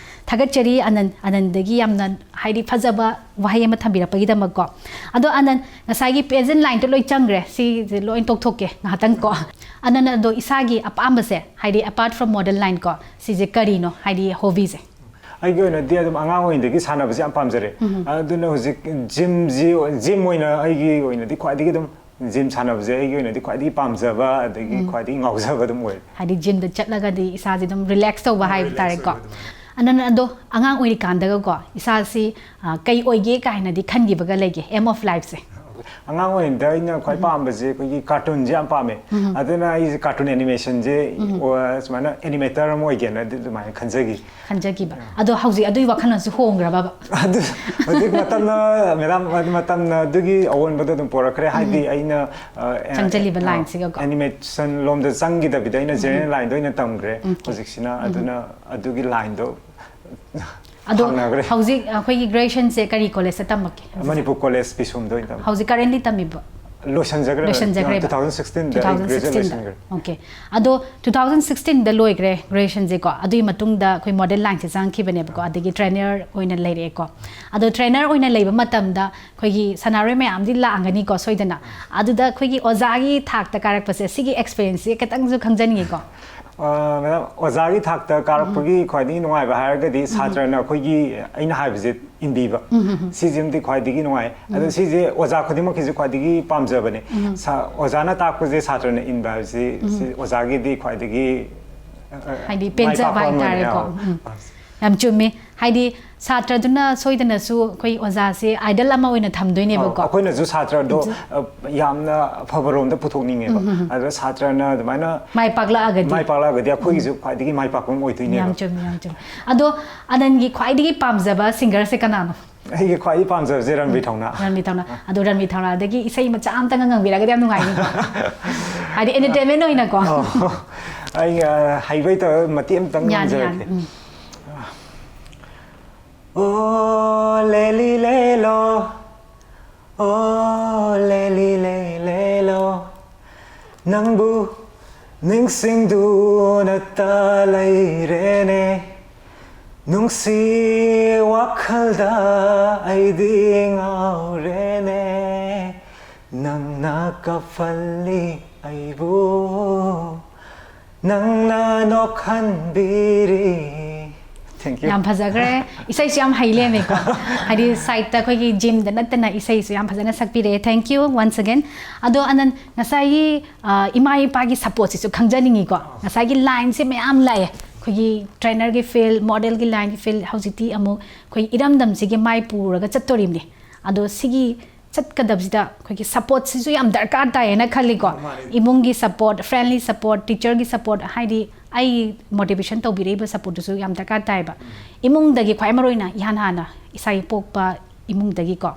ꯊꯥꯒꯠꯆꯔꯤ ꯑꯅꯟ, ꯑꯅꯟꯗꯒꯤ ꯌꯥꯝꯅ ꯍꯥꯏꯗꯤ ꯐꯖꯕ ꯋꯥꯍꯩ ꯑꯃ ꯊꯝꯕꯤꯔꯛꯄꯒꯤꯗꯃꯛꯀꯣ꯫ ꯑꯗꯣ ꯑꯅꯟ, ꯉꯁꯥꯏꯒꯤ pageant line ꯇꯣ ꯂꯣꯏ ꯆꯪꯈ꯭ꯔꯦ, ꯁꯤꯁꯦ ꯂꯣꯏ ꯇꯣꯛꯊꯣꯛꯀꯦ ꯉꯥꯏꯍꯥꯛꯇꯪ ꯀꯣ꯫ ꯑꯅꯟ, ꯑꯗꯣ ꯏꯁꯥꯒꯤ ꯑꯄꯥꯝꯕꯁꯦ ꯍꯥꯏꯗꯤ apart from model line ꯀꯣ, ꯁꯤꯁꯦ ꯀꯔꯤꯅꯣ ꯍꯥꯏꯗꯤ hobby ꯁꯦ? ꯑꯩꯒꯤ ꯑꯣꯏꯅꯗꯤ ꯑꯗꯨꯝ ꯑꯉꯥꯡ ꯑꯣꯏꯔꯤꯉꯩꯗꯒꯤ ꯁꯥꯟꯅꯕꯁꯦ ꯌꯥꯝ ꯄꯥꯝꯖꯔꯦ꯫ ꯑꯗꯨꯅ ꯍꯧꯖꯤꯛ ꯖꯤꯝꯁꯤ, ꯖꯤꯝ ꯑꯣꯏꯅ ꯑꯩꯒꯤ ꯑꯣꯏꯅꯗꯤ ꯈ꯭ꯋꯥꯏꯗꯒꯤ ꯑꯗꯨꯝ ꯖꯤꯝ ꯁꯥꯟꯅꯕꯁꯦ ꯑꯩꯒꯤ ꯑꯣꯏꯅꯗꯤ ꯈ꯭ꯋꯥꯏꯗꯒꯤ ꯄꯥꯝꯖꯕ ꯑꯗꯒꯤ ꯈ꯭ꯋꯥꯏꯗꯒꯤ ꯉꯥꯎꯖꯕ ꯑꯗꯨꯝ ꯑꯣꯏꯔꯦ꯫ ꯍꯥꯏꯗꯤ ꯖꯤꯝꯗ ꯆꯠꯂꯒꯗꯤ ꯏꯁꯥꯁꯦ ꯑꯗꯨꯝ relax ꯇꯧꯕ ꯍꯥꯏꯕ ꯇꯥꯔꯦꯀꯣ꯫ ꯑꯅꯟ, ꯑꯗꯣ ꯑꯉꯥꯡ ꯑꯣꯏꯔꯤꯀꯥꯟꯗꯒꯀꯣ ꯏꯁꯥꯁꯤ ꯑ, ꯀꯩ ꯑꯣꯏꯒꯦ ꯀꯥꯏꯅꯗꯤ ꯈꯟꯈꯤꯕꯒ ꯂꯩꯒꯦ aim of life ꯁꯦ? ꯑꯉꯥꯡ ꯑꯣꯏꯔꯤꯉꯩꯗ ꯑꯩꯅ ꯈ꯭ꯋꯥꯏ ꯄꯥꯝꯕꯁꯦ ꯑꯩꯈꯣꯏꯒꯤ ꯀꯥꯔꯇꯨꯟꯁꯦ ꯌꯥꯝ ꯄꯥꯝꯃꯦ꯫ ꯑꯗꯨꯅ ꯑꯩꯁꯦ ꯀꯥꯔꯇꯨꯟ ꯑꯦꯅꯤꯃꯦꯁꯟꯁꯦ ꯁꯨꯃꯥꯏꯅ ꯑꯦꯅꯤꯃꯦꯇꯔ ꯑꯃ ꯑꯣꯏꯒꯦꯅ ꯑꯗꯨ ꯑꯗꯨꯃꯥꯏꯅ ꯈꯟꯖꯈꯤ꯫ ꯈꯟꯖꯈꯤꯕ꯫ ꯑꯗꯣ ꯍꯧꯖꯤꯛ ꯑꯗꯨꯒꯤ ꯋꯥꯈꯜꯂꯣꯟꯁꯨ ꯍꯣꯡꯈ꯭ꯔꯕꯕ? ꯑꯗꯨ ꯍꯧꯖꯤꯛ ꯃꯇꯝꯅ, ꯃꯦꯗꯥꯝ, ꯃꯇꯝꯅ ꯑꯗꯨꯒꯤ ꯑꯑꯣꯟꯕꯗꯣ ꯑꯗꯨꯝ ꯄꯣꯔꯛꯈ꯭ꯔꯦ꯫ ꯍꯥꯏꯗꯤ ꯑꯩꯅ, ꯑ, ꯆꯪꯖꯜꯂꯤꯕ ꯂꯥꯏꯟꯁꯤꯒꯀꯣ꯫ ꯑꯦꯅꯤꯃꯦꯁꯟ ꯂꯣꯝꯗ ꯆꯪꯈꯤꯗꯕꯤꯗ ꯑꯩꯅ ꯖꯦꯅꯔꯦꯜ ꯂꯥꯏꯟꯗ ꯑꯣꯏꯅ ꯇꯝꯈ꯭ꯔꯦ꯫ ꯍꯧꯖꯤꯛꯁꯤꯅ ꯑꯗꯨꯅ ꯑꯗꯨꯒꯤ ꯂꯥꯏꯟꯗꯣ ꯑꯗꯣ ꯐꯪꯅꯈ꯭ꯔꯦ꯫ ꯍꯧꯖꯤꯛ ꯑꯩꯈꯣꯏꯒꯤ graduation ꯁꯦ ꯀꯔꯤ college ꯇ ꯇꯝꯃꯛꯀꯦ? ꯃꯅꯤꯄꯨꯔ ꯀꯣꯂꯦꯖ ꯄꯤꯁꯨꯝꯗ ꯑꯣꯏꯅ ꯇꯝꯃꯦ꯫ ꯍꯧꯖꯤꯛ currently ꯇꯝꯃꯤꯕ? ꯂꯣꯏꯁꯤꯟꯖꯈ꯭ꯔꯦ꯫ ꯂꯣꯏꯁꯤꯟꯖꯈ꯭ꯔꯦꯕ? Two thousand sixteen ꯗ ꯑꯩ graduate ꯂꯣꯏꯁꯤꯟꯈ꯭ꯔꯦ꯫ ꯑꯣꯀꯦ꯫ ꯑꯗꯣ two thousand sixteen ꯗ ꯂꯣꯏꯈ꯭ꯔꯦ graduation ꯁꯦꯀꯣ꯫ ꯑꯗꯨꯒꯤ ꯃꯇꯨꯡꯗ ꯑꯩꯈꯣꯏ model line ꯁꯦ ꯆꯪꯉꯛꯈꯤꯕꯅꯦꯕꯀꯣ꯫ ꯑꯗꯒꯤ trainer ꯑꯣꯏꯅ ꯂꯩꯔꯛꯑꯦꯀꯣ꯫ ꯑꯗꯣ trainer ꯑꯣꯏꯅ ꯂꯩꯕ ꯃꯇꯝꯗ ꯑꯩꯈꯣꯏꯒꯤ ꯁꯥꯟꯅꯔꯣꯏ ꯃꯌꯥꯝꯗꯤ ꯂꯥꯛꯑꯝꯒꯅꯤꯀꯣ ꯁꯣꯏꯗꯅ꯫ ꯑꯗꯨꯗ ꯑꯩꯈꯣꯏꯒꯤ ꯑꯣꯖꯥꯒꯤ ꯊꯥꯛꯇ ꯀꯥꯔꯛꯄꯁꯦ, ꯁꯤꯒꯤ experience ꯁꯦ ꯈꯤꯇꯪꯁꯨ ꯈꯪꯖꯅꯤꯡꯉꯤꯀꯣ꯫ ꯑ, ꯃꯦꯗꯥꯝ, ꯑꯣꯖꯥꯒꯤ ꯊꯥꯛꯇ ꯀꯥꯔꯛꯄꯒꯤ ꯈ꯭ꯋꯥꯏꯗꯒꯤ ꯅꯨꯡꯉꯥꯏꯕ ꯍꯥꯏꯔꯒꯗꯤ ꯁꯥꯇ꯭ꯔꯅ ꯑꯩꯈꯣꯏꯒꯤ, ꯑꯩꯅ ꯍꯥꯏꯕꯁꯦ ꯏꯟꯕꯤꯕ꯫ ꯁꯤꯁꯤꯃꯗꯤ ꯈ꯭ꯋꯥꯏꯗꯒꯤ ꯅꯨꯡꯉꯥꯏ꯫ ꯑꯗꯣ ꯁꯤꯁꯦ ꯑꯣꯖꯥ ꯈꯨꯗꯤꯡꯃꯛꯀꯤꯁꯨ ꯈ꯭ꯋꯥꯏꯗꯒꯤ ꯄꯥꯝꯖꯕꯅꯦ꯫ ꯁꯥ-, ꯑꯣꯖꯥꯅ ꯇꯥꯛꯄꯁꯦ ꯁꯥꯇ꯭ꯔꯅ ꯏꯟꯕ ꯍꯥꯏꯕꯁꯤ ꯁꯤ ꯑꯣꯖꯥꯒꯤꯗꯤ ꯈ꯭ꯋꯥꯏꯗꯒꯤ, ꯑ, ꯑ, ꯍꯥꯏꯗꯤ ꯃꯥꯏ ꯄꯦꯟꯖꯕ ꯄꯥꯛꯄ ꯑꯃꯅꯦ꯫ ꯍꯥꯏꯇꯥꯔꯦꯀꯣ꯫ ꯑꯧ꯫ ꯎꯝ꯫ ꯌꯥꯝ ꯆꯨꯝꯃꯤ꯫ ꯍꯥꯏꯗꯤ ꯁꯥꯇ꯭ꯔꯗꯨꯅ ꯁꯣꯏꯗꯅꯁꯨ ꯑꯩꯈꯣꯏ ꯑꯣꯖꯥꯁꯦ idol ꯑꯃ ꯑꯣꯏꯅ ꯊꯝꯗꯣꯏꯅꯦꯕꯀꯣ꯫ ꯑꯧ, ꯑꯩꯈꯣꯏꯅꯁꯨ ꯁꯥꯇ꯭ꯔꯗꯣ, ꯑ, ꯌꯥꯝꯅ ꯑꯐꯕ ꯔꯣꯝꯗ ꯄꯨꯊꯣꯛꯅꯤꯡꯉꯦꯕ꯫ ꯑꯗ ꯁꯥꯇ꯭ꯔꯅ ꯑꯗꯨꯃꯥꯏꯅ ꯃꯥꯏ ꯄꯥꯛꯂꯛꯑꯒꯗꯤ꯫ ꯃꯥꯏ ꯄꯥꯛꯂꯛꯑꯒꯗꯤ ꯑꯩꯈꯣꯏꯒꯤꯁꯨ ꯈ꯭ꯋꯥꯏꯗꯒꯤ ꯃꯥꯏ ꯄꯥꯛꯄ ꯑꯃ ꯑꯣꯏꯗꯣꯏꯅꯦꯕ꯫ ꯌꯥꯝ ꯆꯨꯝꯃꯤ, ꯌꯥꯝ ꯆꯨꯝꯃꯤ꯫ ꯑꯗꯣ ꯑꯅꯟꯒꯤ ꯈ꯭ꯋꯥꯏꯗꯒꯤ ꯄꯥꯝꯖꯕ singer ꯁꯦ ꯀꯅꯥꯅꯣ? ꯑꯩꯒꯤ ꯈ꯭ꯋꯥꯏꯗꯒꯤ ꯄꯥꯝꯖꯕꯁꯦ ꯔꯟꯕꯤꯔ ꯊꯧꯅꯥ꯫ ꯔꯟꯕꯤꯔ ꯊꯧꯅꯥ꯫ ꯑꯗꯣ ꯔꯟꯕꯤꯔ ꯊꯧꯅꯥꯗꯒꯤ ꯏꯁꯩ ꯃꯆꯥ ꯑꯝꯇꯪꯒ ꯉꯪꯕꯤꯔꯒꯗꯤ ꯌꯥꯝ ꯅꯨꯡꯉꯥꯏꯅꯤꯀꯣ꯫ ꯍꯥꯏꯗꯤ entertainment ꯑꯣꯏꯅꯀꯣ꯫ ꯑꯣ, ꯑꯩ, ꯑ, ꯍꯩꯕ ꯍꯩꯇꯕ ꯃꯇꯦꯛ ꯑꯝꯇꯪ ꯌꯥꯅꯤ, ꯉꯪꯖꯔꯛꯀꯦ꯫ ꯌꯥꯅꯤ꯫ ꯎꯝ꯫ ꯑꯣ ꯂꯦꯂꯤ ꯂꯦꯂꯣ, ꯑꯣ ꯂꯦꯂꯤ ꯂꯦ ꯂꯦꯂꯣ, ꯅꯪꯕꯨ ꯅꯤꯡꯁꯤꯡꯗꯨꯅꯇ ꯂꯩꯔꯦꯅꯦ꯫ ꯅꯨꯡꯁꯤ ꯋꯥꯈꯜꯗ ꯑꯩꯗꯤ ꯉꯥꯎꯔꯦꯅꯦ, ꯅꯪꯅ ꯀꯥꯞꯍꯜꯂꯤ ꯑꯩꯕꯨ, ꯅꯪꯅ ꯅꯣꯛꯍꯟꯕꯤꯔꯤ꯫ Thank you. ꯌꯥꯝ ꯐꯖꯈ꯭ꯔꯦ꯫ ꯏꯁꯩꯁꯨ ꯌꯥꯝ ꯍꯩ ꯂꯩꯔꯝꯃꯦꯀꯣ꯫ ꯍꯥꯏꯗꯤ ꯁꯥꯏꯠꯇ ꯑꯩꯈꯣꯏꯒꯤ ꯖꯤꯝꯗ ꯅꯠꯇꯅ ꯏꯁꯩꯁꯨ ꯌꯥꯝ ꯐꯖꯅ ꯁꯛꯄꯤꯔꯛꯑꯦ꯫ Thank you once again꯫ ꯑꯗꯣ ꯑꯅꯟ, ꯉꯁꯥꯏꯒꯤ, ꯑ, ꯏꯃꯥ ꯏꯄꯥꯒꯤ ꯁꯞꯄꯣꯔꯠꯁꯤꯁꯨ ꯈꯪꯖꯅꯤꯡꯉꯤꯀꯣ꯫ ꯉꯁꯥꯏꯒꯤ ꯂꯥꯏꯟꯁꯦ ꯃꯌꯥꯝ ꯂꯥꯛꯑꯦ, ꯑꯩꯈꯣꯏꯒꯤ ꯇ꯭ꯔꯦꯅꯔꯒꯤ ꯐꯤꯜ, ꯃꯣꯗꯦꯜꯒꯤ ꯂꯥꯏꯟꯒꯤ ꯐꯤꯜ, ꯍꯧꯖꯤꯛꯇꯤ ꯑꯃꯨꯛ ꯑꯩꯈꯣꯏ ꯏꯔꯝꯗꯝꯁꯤꯒꯤ ꯃꯥꯏ ꯄꯨꯔꯒ ꯆꯠꯇꯣꯔꯤꯕꯅꯤ꯫ ꯑꯗꯣ ꯁꯤꯒꯤ ꯆꯠꯀꯗꯕꯁꯤꯗ ꯑꯩꯈꯣꯏꯒꯤ ꯁꯞꯄꯣꯔꯠꯁꯤꯁꯨ ꯌꯥꯝ ꯗꯔꯀꯥꯔ ꯇꯥꯏꯌꯦꯅ ꯈꯜꯂꯤꯀꯣ꯫ ꯃꯥꯅꯦ꯫ ꯏꯃꯨꯡꯒꯤ ꯁꯞꯄꯣꯔꯠ, ꯐ꯭ꯔꯦꯟꯂꯤ ꯁꯞꯄꯣꯔꯠ, ꯇꯤꯆꯔꯒꯤ ꯁꯞꯄꯣꯔꯠ, ꯍꯥꯏꯗꯤ ꯑꯩ ꯃꯣꯇꯤꯚꯦꯁꯟ ꯇꯧꯕꯤꯔꯛꯏꯕ ꯁꯞꯄꯣꯔꯠꯇꯨꯁꯨ ꯌꯥꯝ ꯗꯔꯀꯥꯔ ꯇꯥꯏꯌꯦꯕ꯫ ꯏꯃꯨꯡꯗꯒꯤ ꯈ꯭ꯋꯥꯏ ꯃꯔꯨꯑꯣꯏꯅ ꯏꯍꯥꯟ ꯍꯥꯟꯅ ꯏꯁꯥꯒꯤ ꯄꯣꯛꯄ ꯏꯃꯨꯡꯗꯒꯤꯀꯣ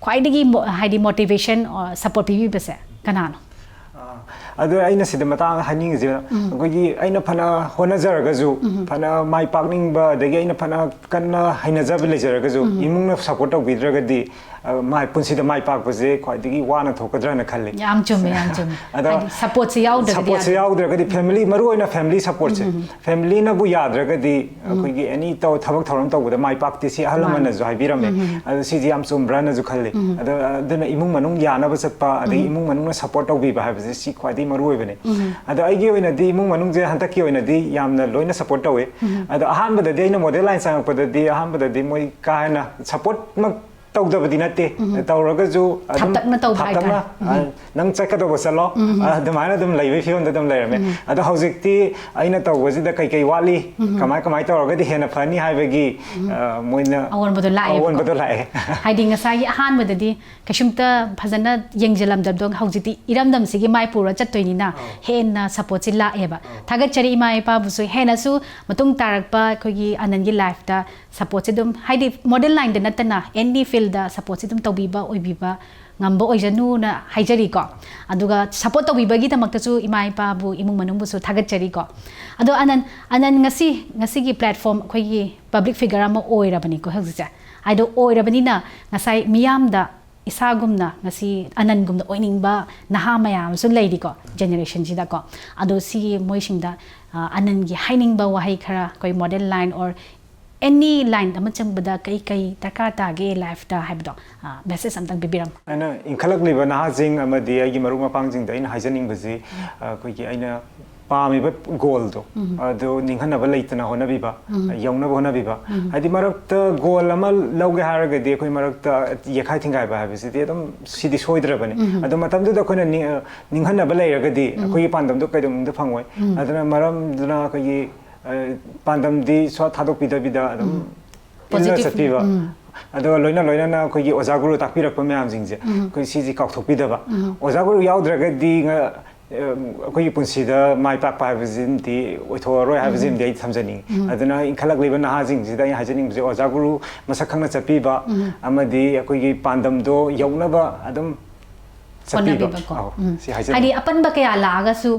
ꯈ꯭ꯋꯥꯏꯗꯒꯤ ꯃꯣ-, ꯍꯥꯏꯗꯤ ꯃꯣꯇꯤꯚꯦꯁꯟ, ꯑ, ꯁꯞꯄꯣꯔꯠ ꯄꯤꯕꯤꯕꯁꯦ ꯀꯅꯥꯅꯣ? ꯑꯥ, ꯑꯗꯣ ꯑꯩꯅ ꯁꯤꯗ ꯃꯇꯥꯡ ꯍꯥꯏꯅꯤꯡꯉꯤꯁꯦ, ꯑꯩꯈꯣꯏꯒꯤ ꯑꯩꯅ ꯐꯅ ꯍꯣꯠꯅꯖꯔꯒꯁꯨ, ꯐꯅ ꯃꯥꯏ ꯄꯥꯛꯅꯤꯡꯕ, ꯑꯗꯒꯤ ꯑꯩꯅ ꯐꯅ ꯀꯟꯅ ꯍꯩꯅꯖꯕ ꯂꯩꯖꯔꯒꯁꯨ, ꯏꯃꯨꯡꯅ ꯁꯞꯄꯣꯔꯠ ꯇꯧꯕꯤꯗ꯭ꯔꯒꯗꯤ, ꯑ, ꯃꯥꯏ ꯄꯨꯟꯁꯤꯗ ꯃꯥꯏ ꯄꯥꯛꯄꯁꯦ ꯈ꯭ꯋꯥꯏꯗꯒꯤ ꯋꯥꯅ ꯊꯣꯛꯀꯗ꯭ꯔꯅ ꯈꯜꯂꯤ꯫ ꯌꯥꯝ ꯆꯨꯝꯃꯦ, ꯌꯥꯝ ꯆꯨꯝꯃꯦ꯫ ꯑꯗꯣ ꯍꯥꯏꯗꯤ ꯁꯞꯄꯣꯔꯠꯁꯦ ꯌꯥꯎꯗ꯭ꯔꯒꯗꯤ ꯁꯞꯄꯣꯔꯠꯁꯦ ꯌꯥꯗꯦ꯫ ꯌꯥꯎꯗ꯭ꯔꯒꯗꯤ, ꯐꯦꯃꯤꯂꯤ, ꯃꯔꯨꯑꯣꯏꯅ ꯐꯦꯃꯤꯂꯤ ꯁꯞꯄꯣꯔꯠꯁꯦ, ꯐꯦꯃꯤꯂꯤꯅꯕꯨ ꯌꯥꯗ꯭ꯔꯒꯗꯤ ꯑꯩꯈꯣꯏꯒꯤ ꯑꯦꯅꯤ ꯇꯧ-, ꯊꯕꯛ ꯊꯧꯔꯝ ꯇꯧꯕꯗ ꯃꯥꯏ ꯄꯥꯛꯇꯦ, ꯁꯤ ꯑꯍꯜ ꯃꯥꯅꯦ꯫ ꯂꯃꯟꯅꯁꯨ ꯍꯥꯏꯕꯤꯔꯝꯃꯦ꯫ ꯑꯗꯣ ꯁꯤꯁꯦ ꯌꯥꯝ ꯆꯨꯝꯕ꯭ꯔꯥꯅꯁꯨ ꯈꯜꯂꯤ꯫ ꯑꯗꯣ, ꯑꯗꯨꯅ ꯏꯃꯨꯡ ꯃꯅꯨꯡ ꯌꯥꯅꯕ ꯆꯠꯄ, ꯑꯗꯒꯤ ꯏꯃꯨꯡ ꯃꯅꯨꯡꯅ ꯁꯞꯄꯣꯔꯠ ꯇꯧꯕꯤꯕ ꯍꯥꯏꯕꯁꯦ ꯁꯤ ꯈ꯭ꯋꯥꯏꯗꯒꯤ ꯃꯔꯨ ꯑꯣꯏꯕꯅꯦ꯫ ꯑꯗꯣ ꯑꯩꯒꯤ ꯑꯣꯏꯅꯗꯤ ꯏꯃꯨꯡ ꯃꯅꯨꯡꯁꯦ ꯍꯟꯗꯛꯀꯤ ꯑꯣꯏꯅꯗꯤ ꯌꯥꯝꯅ ꯂꯣꯏꯅ ꯁꯞꯄꯣꯔꯠ ꯇꯧꯋꯦ꯫ ꯑꯗꯣ ꯑꯍꯥꯟꯕꯗꯗꯤ ꯑꯩꯅ ꯃꯣꯗꯦꯜ ꯂꯥꯏꯟ ꯆꯪꯉꯛꯄꯗꯗꯤ ꯑꯍꯥꯟꯕꯗꯗꯤ ꯃꯣꯏ ꯀꯥ ꯍꯦꯟꯅ ꯁꯞꯄꯣꯔꯠꯃꯛ ꯇꯧꯗꯕꯗꯤ ꯅꯠꯇꯦ, ꯇꯧꯔꯒꯁꯨ ꯑꯗꯨꯝ ꯊꯥꯞꯇꯛꯅ ꯇꯧꯕ ꯊꯥꯞꯇꯛꯅ, ꯍꯥꯏꯇꯥꯔꯦ꯫ ꯑ, "ꯅꯪ ꯆꯠꯀꯗꯧꯕ ꯆꯠꯂꯣ", ꯑ, ꯑꯗꯨꯃꯥꯏꯅ ꯑꯗꯨꯝ ꯂꯩꯕꯒꯤ ꯐꯤꯕꯝꯗ ꯑꯗꯨꯝ ꯂꯩꯔꯝꯃꯦ꯫ ꯑꯗꯣ ꯍꯧꯖꯤꯛꯇꯤ ꯑꯩꯅ ꯇꯧꯕꯁꯤꯗ ꯀꯩꯀꯩ ꯋꯥꯠꯂꯤ, ꯀꯃꯥꯏ ꯀꯃꯥꯏ ꯇꯧꯔꯒꯗꯤ ꯍꯦꯟꯅ ꯐꯅꯤ ꯍꯥꯏꯕꯒꯤ, ꯑ, ꯃꯣꯏꯅ ꯑꯑꯣꯟꯕꯗꯣ ꯂꯥꯛꯑꯦꯕꯀꯣ꯫ ꯑꯑꯣꯟꯕꯗꯣ ꯂꯥꯛꯑꯦ꯫ ꯍꯥꯏꯗꯤ ꯉꯁꯥꯏꯒꯤ ꯑꯍꯥꯟꯕꯗꯗꯤ ꯀꯩꯁꯨꯝꯇ ꯐꯖꯅ ꯌꯦꯡꯁꯤꯜꯂꯝꯗꯕꯗꯣ ꯍꯧꯖꯤꯛꯇꯤ ꯏꯔꯝꯗꯝꯁꯤꯒꯤ ꯃꯥꯏ ꯄꯨꯔ ꯆꯠꯇꯣꯏꯅꯤꯅ ꯍꯦꯟꯅ ꯁꯞꯄꯣꯔꯠꯁꯤ ꯂꯥꯛꯑꯦꯕ꯫ ꯊꯥꯒꯠꯆꯔꯤ ꯏꯃꯥ ꯏꯄꯥꯕꯨꯁꯨ꯫ ꯍꯦꯟꯅꯁꯨ ꯃꯇꯨꯡ ꯇꯥꯔꯛꯄ ꯑꯩꯈꯣꯏꯒꯤ ꯑꯅꯟꯒꯤ ꯂꯥꯏꯐꯇ ꯁꯞꯄꯣꯔꯠꯁꯦ ꯑꯗꯨꯝ, ꯍꯥꯏꯗꯤ ꯃꯣꯗꯦꯜ ꯂꯥꯏꯟꯗ ꯅꯠꯇꯅ ꯑꯦꯅꯤ ꯐꯤꯜꯗ ꯁꯞꯄꯣꯔꯠꯁꯦ ꯑꯗꯨꯝ ꯇꯧꯕꯤꯕ ꯑꯣꯏꯕꯤꯕ ꯉꯝꯕ ꯑꯣꯏꯖꯅꯨꯅ ꯍꯥꯏꯖꯔꯤꯀꯣ꯫ ꯑꯗꯨꯒ ꯁꯞꯄꯣꯔꯠ ꯇꯧꯕꯤꯕꯒꯤꯗꯃꯛꯇꯁꯨ ꯏꯃꯥ ꯏꯄꯥꯕꯨ, ꯏꯃꯨꯡ ꯃꯅꯨꯡꯕꯨꯁꯨ ꯊꯥꯒꯠꯆꯔꯤꯀꯣ꯫ ꯑꯗꯣ ꯑꯅꯟ, ꯑꯅꯟ ꯉꯁꯤ, ꯉꯁꯤꯒꯤ ꯄ꯭ꯂꯦꯠꯐꯣꯝ ꯑꯩꯈꯣꯏꯒꯤ ꯄꯕ꯭ꯂꯤꯛ ꯐꯤꯒꯔ ꯑꯃ ꯑꯣꯏꯔꯕꯅꯤꯀꯣ ꯍꯧꯖꯤꯛꯁꯦ꯫ ꯍꯥꯏꯗꯣ ꯑꯣꯏꯔꯕꯅꯤꯅ ꯉꯁꯥꯏ ꯃꯤꯌꯥꯝꯗ ꯏꯁꯥꯒꯨꯝꯅ ꯉꯁꯤ ꯑꯅꯟꯒꯨꯝꯅ ꯑꯣꯏꯅꯤꯡꯕ ꯅꯍꯥ ꯃꯌꯥꯝ ꯑꯃꯁꯨ ꯂꯩꯔꯤꯀꯣ ꯖꯦꯅꯦꯔꯦꯁꯟꯁꯤꯗꯀꯣ꯫ ꯑꯗꯣ ꯁꯤꯒꯤ ꯃꯣꯏꯁꯤꯡꯗ, ꯑ, ꯑꯅꯟꯒꯤ ꯍꯥꯏꯅꯤꯡꯕ ꯋꯥꯍꯩ ꯈꯔ ꯑꯩꯈꯣꯏ model line or any line ꯑꯃ ꯆꯪꯕꯗ ꯀꯩ ꯀꯩ ꯗꯔꯀꯥꯔ ꯇꯥꯒꯦ ꯂꯥꯏꯐꯇ ꯍꯥꯏꯕꯗꯣ ꯃꯦꯁꯦꯖ ꯑꯝꯇꯪ ꯄꯤꯕꯤꯔꯝꯃꯣ꯫ ꯑꯩꯅ ꯏꯟꯈꯠꯂꯛꯂꯤꯕ ꯅꯍꯥꯁꯤꯡ ꯑꯃꯗꯤ ꯑꯩꯒꯤ ꯃꯔꯨꯞ ꯃꯄꯥꯡꯁꯤꯡꯗ ꯑꯩꯅ ꯍꯥꯏꯖꯅꯤꯡꯕꯁꯤ, ꯑꯩꯈꯣꯏꯒꯤ ꯑꯩꯅ ꯄꯥꯝꯃꯤꯕ ꯒꯣꯜꯗꯣ ꯑꯗꯨ ꯅꯤꯡꯍꯟꯅꯕ ꯂꯩꯇꯅ ꯍꯣꯠꯅꯕꯤꯕ, ꯌꯧꯅꯕ ꯍꯣꯠꯅꯕꯤꯕ꯫ ꯍꯥꯏꯗꯤ ꯃꯔꯛꯇ ꯒꯣꯜ ꯑꯃ ꯂꯧꯒꯦ ꯍꯥꯏꯔꯒꯗꯤ ꯑꯩꯈꯣꯏ ꯃꯔꯛꯇ ꯌꯦꯈꯥꯏ ꯊꯤꯡꯒꯥꯏꯕ ꯍꯥꯏꯕꯁꯤꯗꯤ ꯑꯗꯨꯝ ꯁꯤꯗꯤ ꯁꯣꯏꯗ꯭ꯔꯕꯅꯤ꯫ ꯑꯗꯣ ꯃꯇꯝꯗꯨꯗ ꯑꯩꯈꯣꯏꯅ ꯅꯤꯡ- ꯅꯤꯡꯍꯟꯅꯕ ꯂꯩꯔꯒꯗꯤ ꯑꯩꯈꯣꯏꯒꯤ ꯄꯥꯟꯗꯝꯗꯣ ꯀꯩꯗꯧꯅꯨꯡꯗ ꯐꯪꯉꯣꯏ꯫ ꯑꯗꯨꯅ ꯃꯔꯝꯗꯨꯅ ꯑꯩꯈꯣꯏꯒꯤ, ꯑ, ꯄꯥꯟꯗꯝꯗꯤ ꯁꯨꯡꯊꯥ ꯊꯥꯗꯣꯛꯄꯤꯗꯕꯤꯗ ꯑꯗꯨꯝ ꯏꯜꯂ Positive, ꯆꯠꯄꯤꯕ꯫ ꯎꯝ꯫ ꯑꯗꯨꯒ ꯂꯣꯏꯅ ꯂꯣꯏꯅꯅ ꯑꯩꯈꯣꯏꯒꯤ ꯑꯣꯖꯥ ꯒꯨꯔꯨ ꯇꯥꯛꯄꯤꯔꯛꯄ ꯃꯌꯥꯝꯁꯤꯡꯁꯦ ꯑꯩꯈꯣꯏ ꯁꯤꯁꯤ ꯀꯥꯎꯊꯣꯛꯄꯤꯗꯕ꯫ ꯑꯣꯖꯥ ꯒꯨꯔꯨ ꯌꯥꯎꯗ꯭ꯔꯒꯗꯤ ꯉ- ꯑ, ꯑꯩꯈꯣꯏꯒꯤ ꯄꯨꯟꯁꯤꯗ ꯃꯥꯏ ꯄꯥꯛꯄ ꯍꯥꯏꯕꯁꯤꯃꯗꯤ ꯑꯣꯏꯊꯣꯛꯑꯔꯣꯏ ꯍꯥꯏꯕꯁꯤꯃꯗꯤ ꯑꯩ ꯊꯝꯖꯅꯤꯡꯉꯤ꯫ ꯑꯗꯨꯅ ꯏꯟꯈꯠꯂꯛꯂꯤꯕ ꯅꯍꯥꯁꯤꯡꯁꯤꯗ ꯑꯩꯅ ꯍꯥꯏꯖꯅꯤꯡꯕꯁꯦ ꯑꯣꯖꯥ ꯒꯨꯔꯨ ꯃꯁꯛ ꯈꯪꯅ ꯆꯠꯄꯤꯕ ꯑꯃꯗꯤ ꯑꯩꯈꯣꯏꯒꯤ ꯄꯥꯟꯗꯝꯗꯣ ꯌꯧꯅꯕ ꯑꯗꯨꯝ ꯆꯠꯄꯤꯕ꯫ ꯍꯣꯠꯅꯕꯤꯕꯀꯣ꯫ ꯑꯧ, ꯎꯝ꯫ ꯁꯤ ꯍꯥꯏꯖꯅꯤꯡꯉꯤ꯫ ꯍꯥꯏꯗꯤ ꯑꯄꯟꯕ ꯀꯌꯥ ꯂꯥꯛꯑꯒꯁꯨ,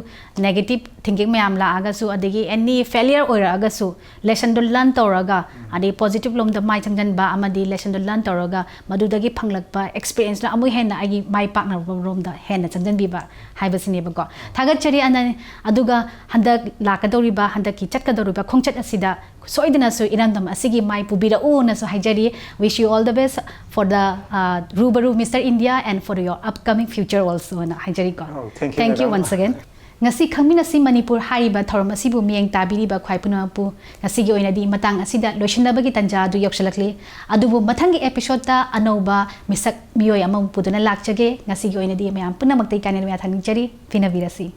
negative thinking ꯃꯌꯥꯝ ꯂꯥꯛꯑꯒꯁꯨ, ꯑꯗꯒꯤ any failure ꯑꯣꯏꯔꯛꯑꯒꯁꯨ, lessonꯗꯣ learn ꯇꯧꯔꯒ, ꯑꯗꯩ positive ꯂꯣꯝꯗ ꯃꯥꯏ ꯆꯪꯁꯤꯟꯕ ꯑꯃꯗꯤ lessonꯗꯣ learn ꯇꯧꯔꯒ ꯃꯗꯨꯗꯒꯤ ꯐꯪꯂꯛꯄ experienceꯅ ꯑꯃꯨꯛ ꯍꯦꯟꯅ ꯑꯩꯒꯤ ꯃꯥꯏ ꯄꯥꯛꯅꯕ ꯔꯣꯝꯗ ꯍꯦꯟꯅ ꯆꯪꯁꯤꯟꯕꯤꯕ ꯍꯥꯏꯕꯁꯤꯅꯦꯕꯀꯣ꯫ ꯊꯥꯒꯠꯆꯔꯤ ꯑꯅꯟ꯫ ꯑꯗꯨꯒ ꯍꯟꯗꯛ ꯂꯥꯛꯀꯗꯧꯔꯤꯕ, ꯍꯟꯗꯛꯀꯤ ꯆꯠꯀꯗꯧꯔꯤꯕ ꯈꯣꯡꯆꯠ ꯑꯁꯤꯗ ꯁꯣꯏꯗꯅꯁꯨ ꯏꯔꯝꯗꯝ ꯑꯁꯤꯒꯤ ꯃꯥꯏ ꯄꯨꯕꯤꯔꯛꯎꯅꯁꯨ ꯍꯥꯏꯖꯔꯤ꯫ Wish you all the best for the, uh, ꯔꯨꯕꯔꯨ Mister India and for your upcoming future alsoꯅ ꯍꯥꯏꯖꯔꯤꯀꯣ꯫ Oh, thank you, Thank you madam. Once again. ꯉꯁꯤ ꯈꯪꯃꯤꯟꯅꯁꯤ ꯃꯅꯤꯄꯨꯔ ꯍꯥꯏꯔꯤꯕ ꯊꯧꯔꯝ ꯑꯁꯤꯕꯨ ꯃꯤꯠꯌꯦꯡ ꯇꯥꯕꯤꯔꯤꯕ ꯈ꯭ꯋꯥꯏ ꯄꯨꯝꯅꯃꯛꯄꯨ ꯉꯁꯤꯒꯤ ꯑꯣꯏꯅꯗꯤ ꯃꯇꯥꯡ ꯑꯁꯤꯗ ꯂꯣꯏꯁꯤꯟꯅꯕꯒꯤ ꯇꯥꯟꯖꯥ ꯑꯗꯨ ꯌꯧꯁꯤꯜꯂꯛꯂꯤ꯫ ꯑꯗꯨꯕꯨ ꯃꯊꯪꯒꯤ episodeꯇ ꯑꯅꯧꯕ ꯃꯤꯁꯛ ꯃꯤꯑꯣꯏ ꯑꯃꯕꯨ ꯄꯨꯗꯨꯅ ꯂꯥꯛꯆꯒꯦ꯫ ꯉꯁꯤꯒꯤ ꯑꯣꯏꯅꯗꯤ ꯃꯌꯥꯝ ꯄꯨꯝꯅꯃꯛꯇ ꯏꯀꯥꯏ ꯅꯣꯏꯅ ꯊꯝꯖꯔꯤ꯫ ꯐꯤꯅꯕꯤꯔꯁꯤ꯫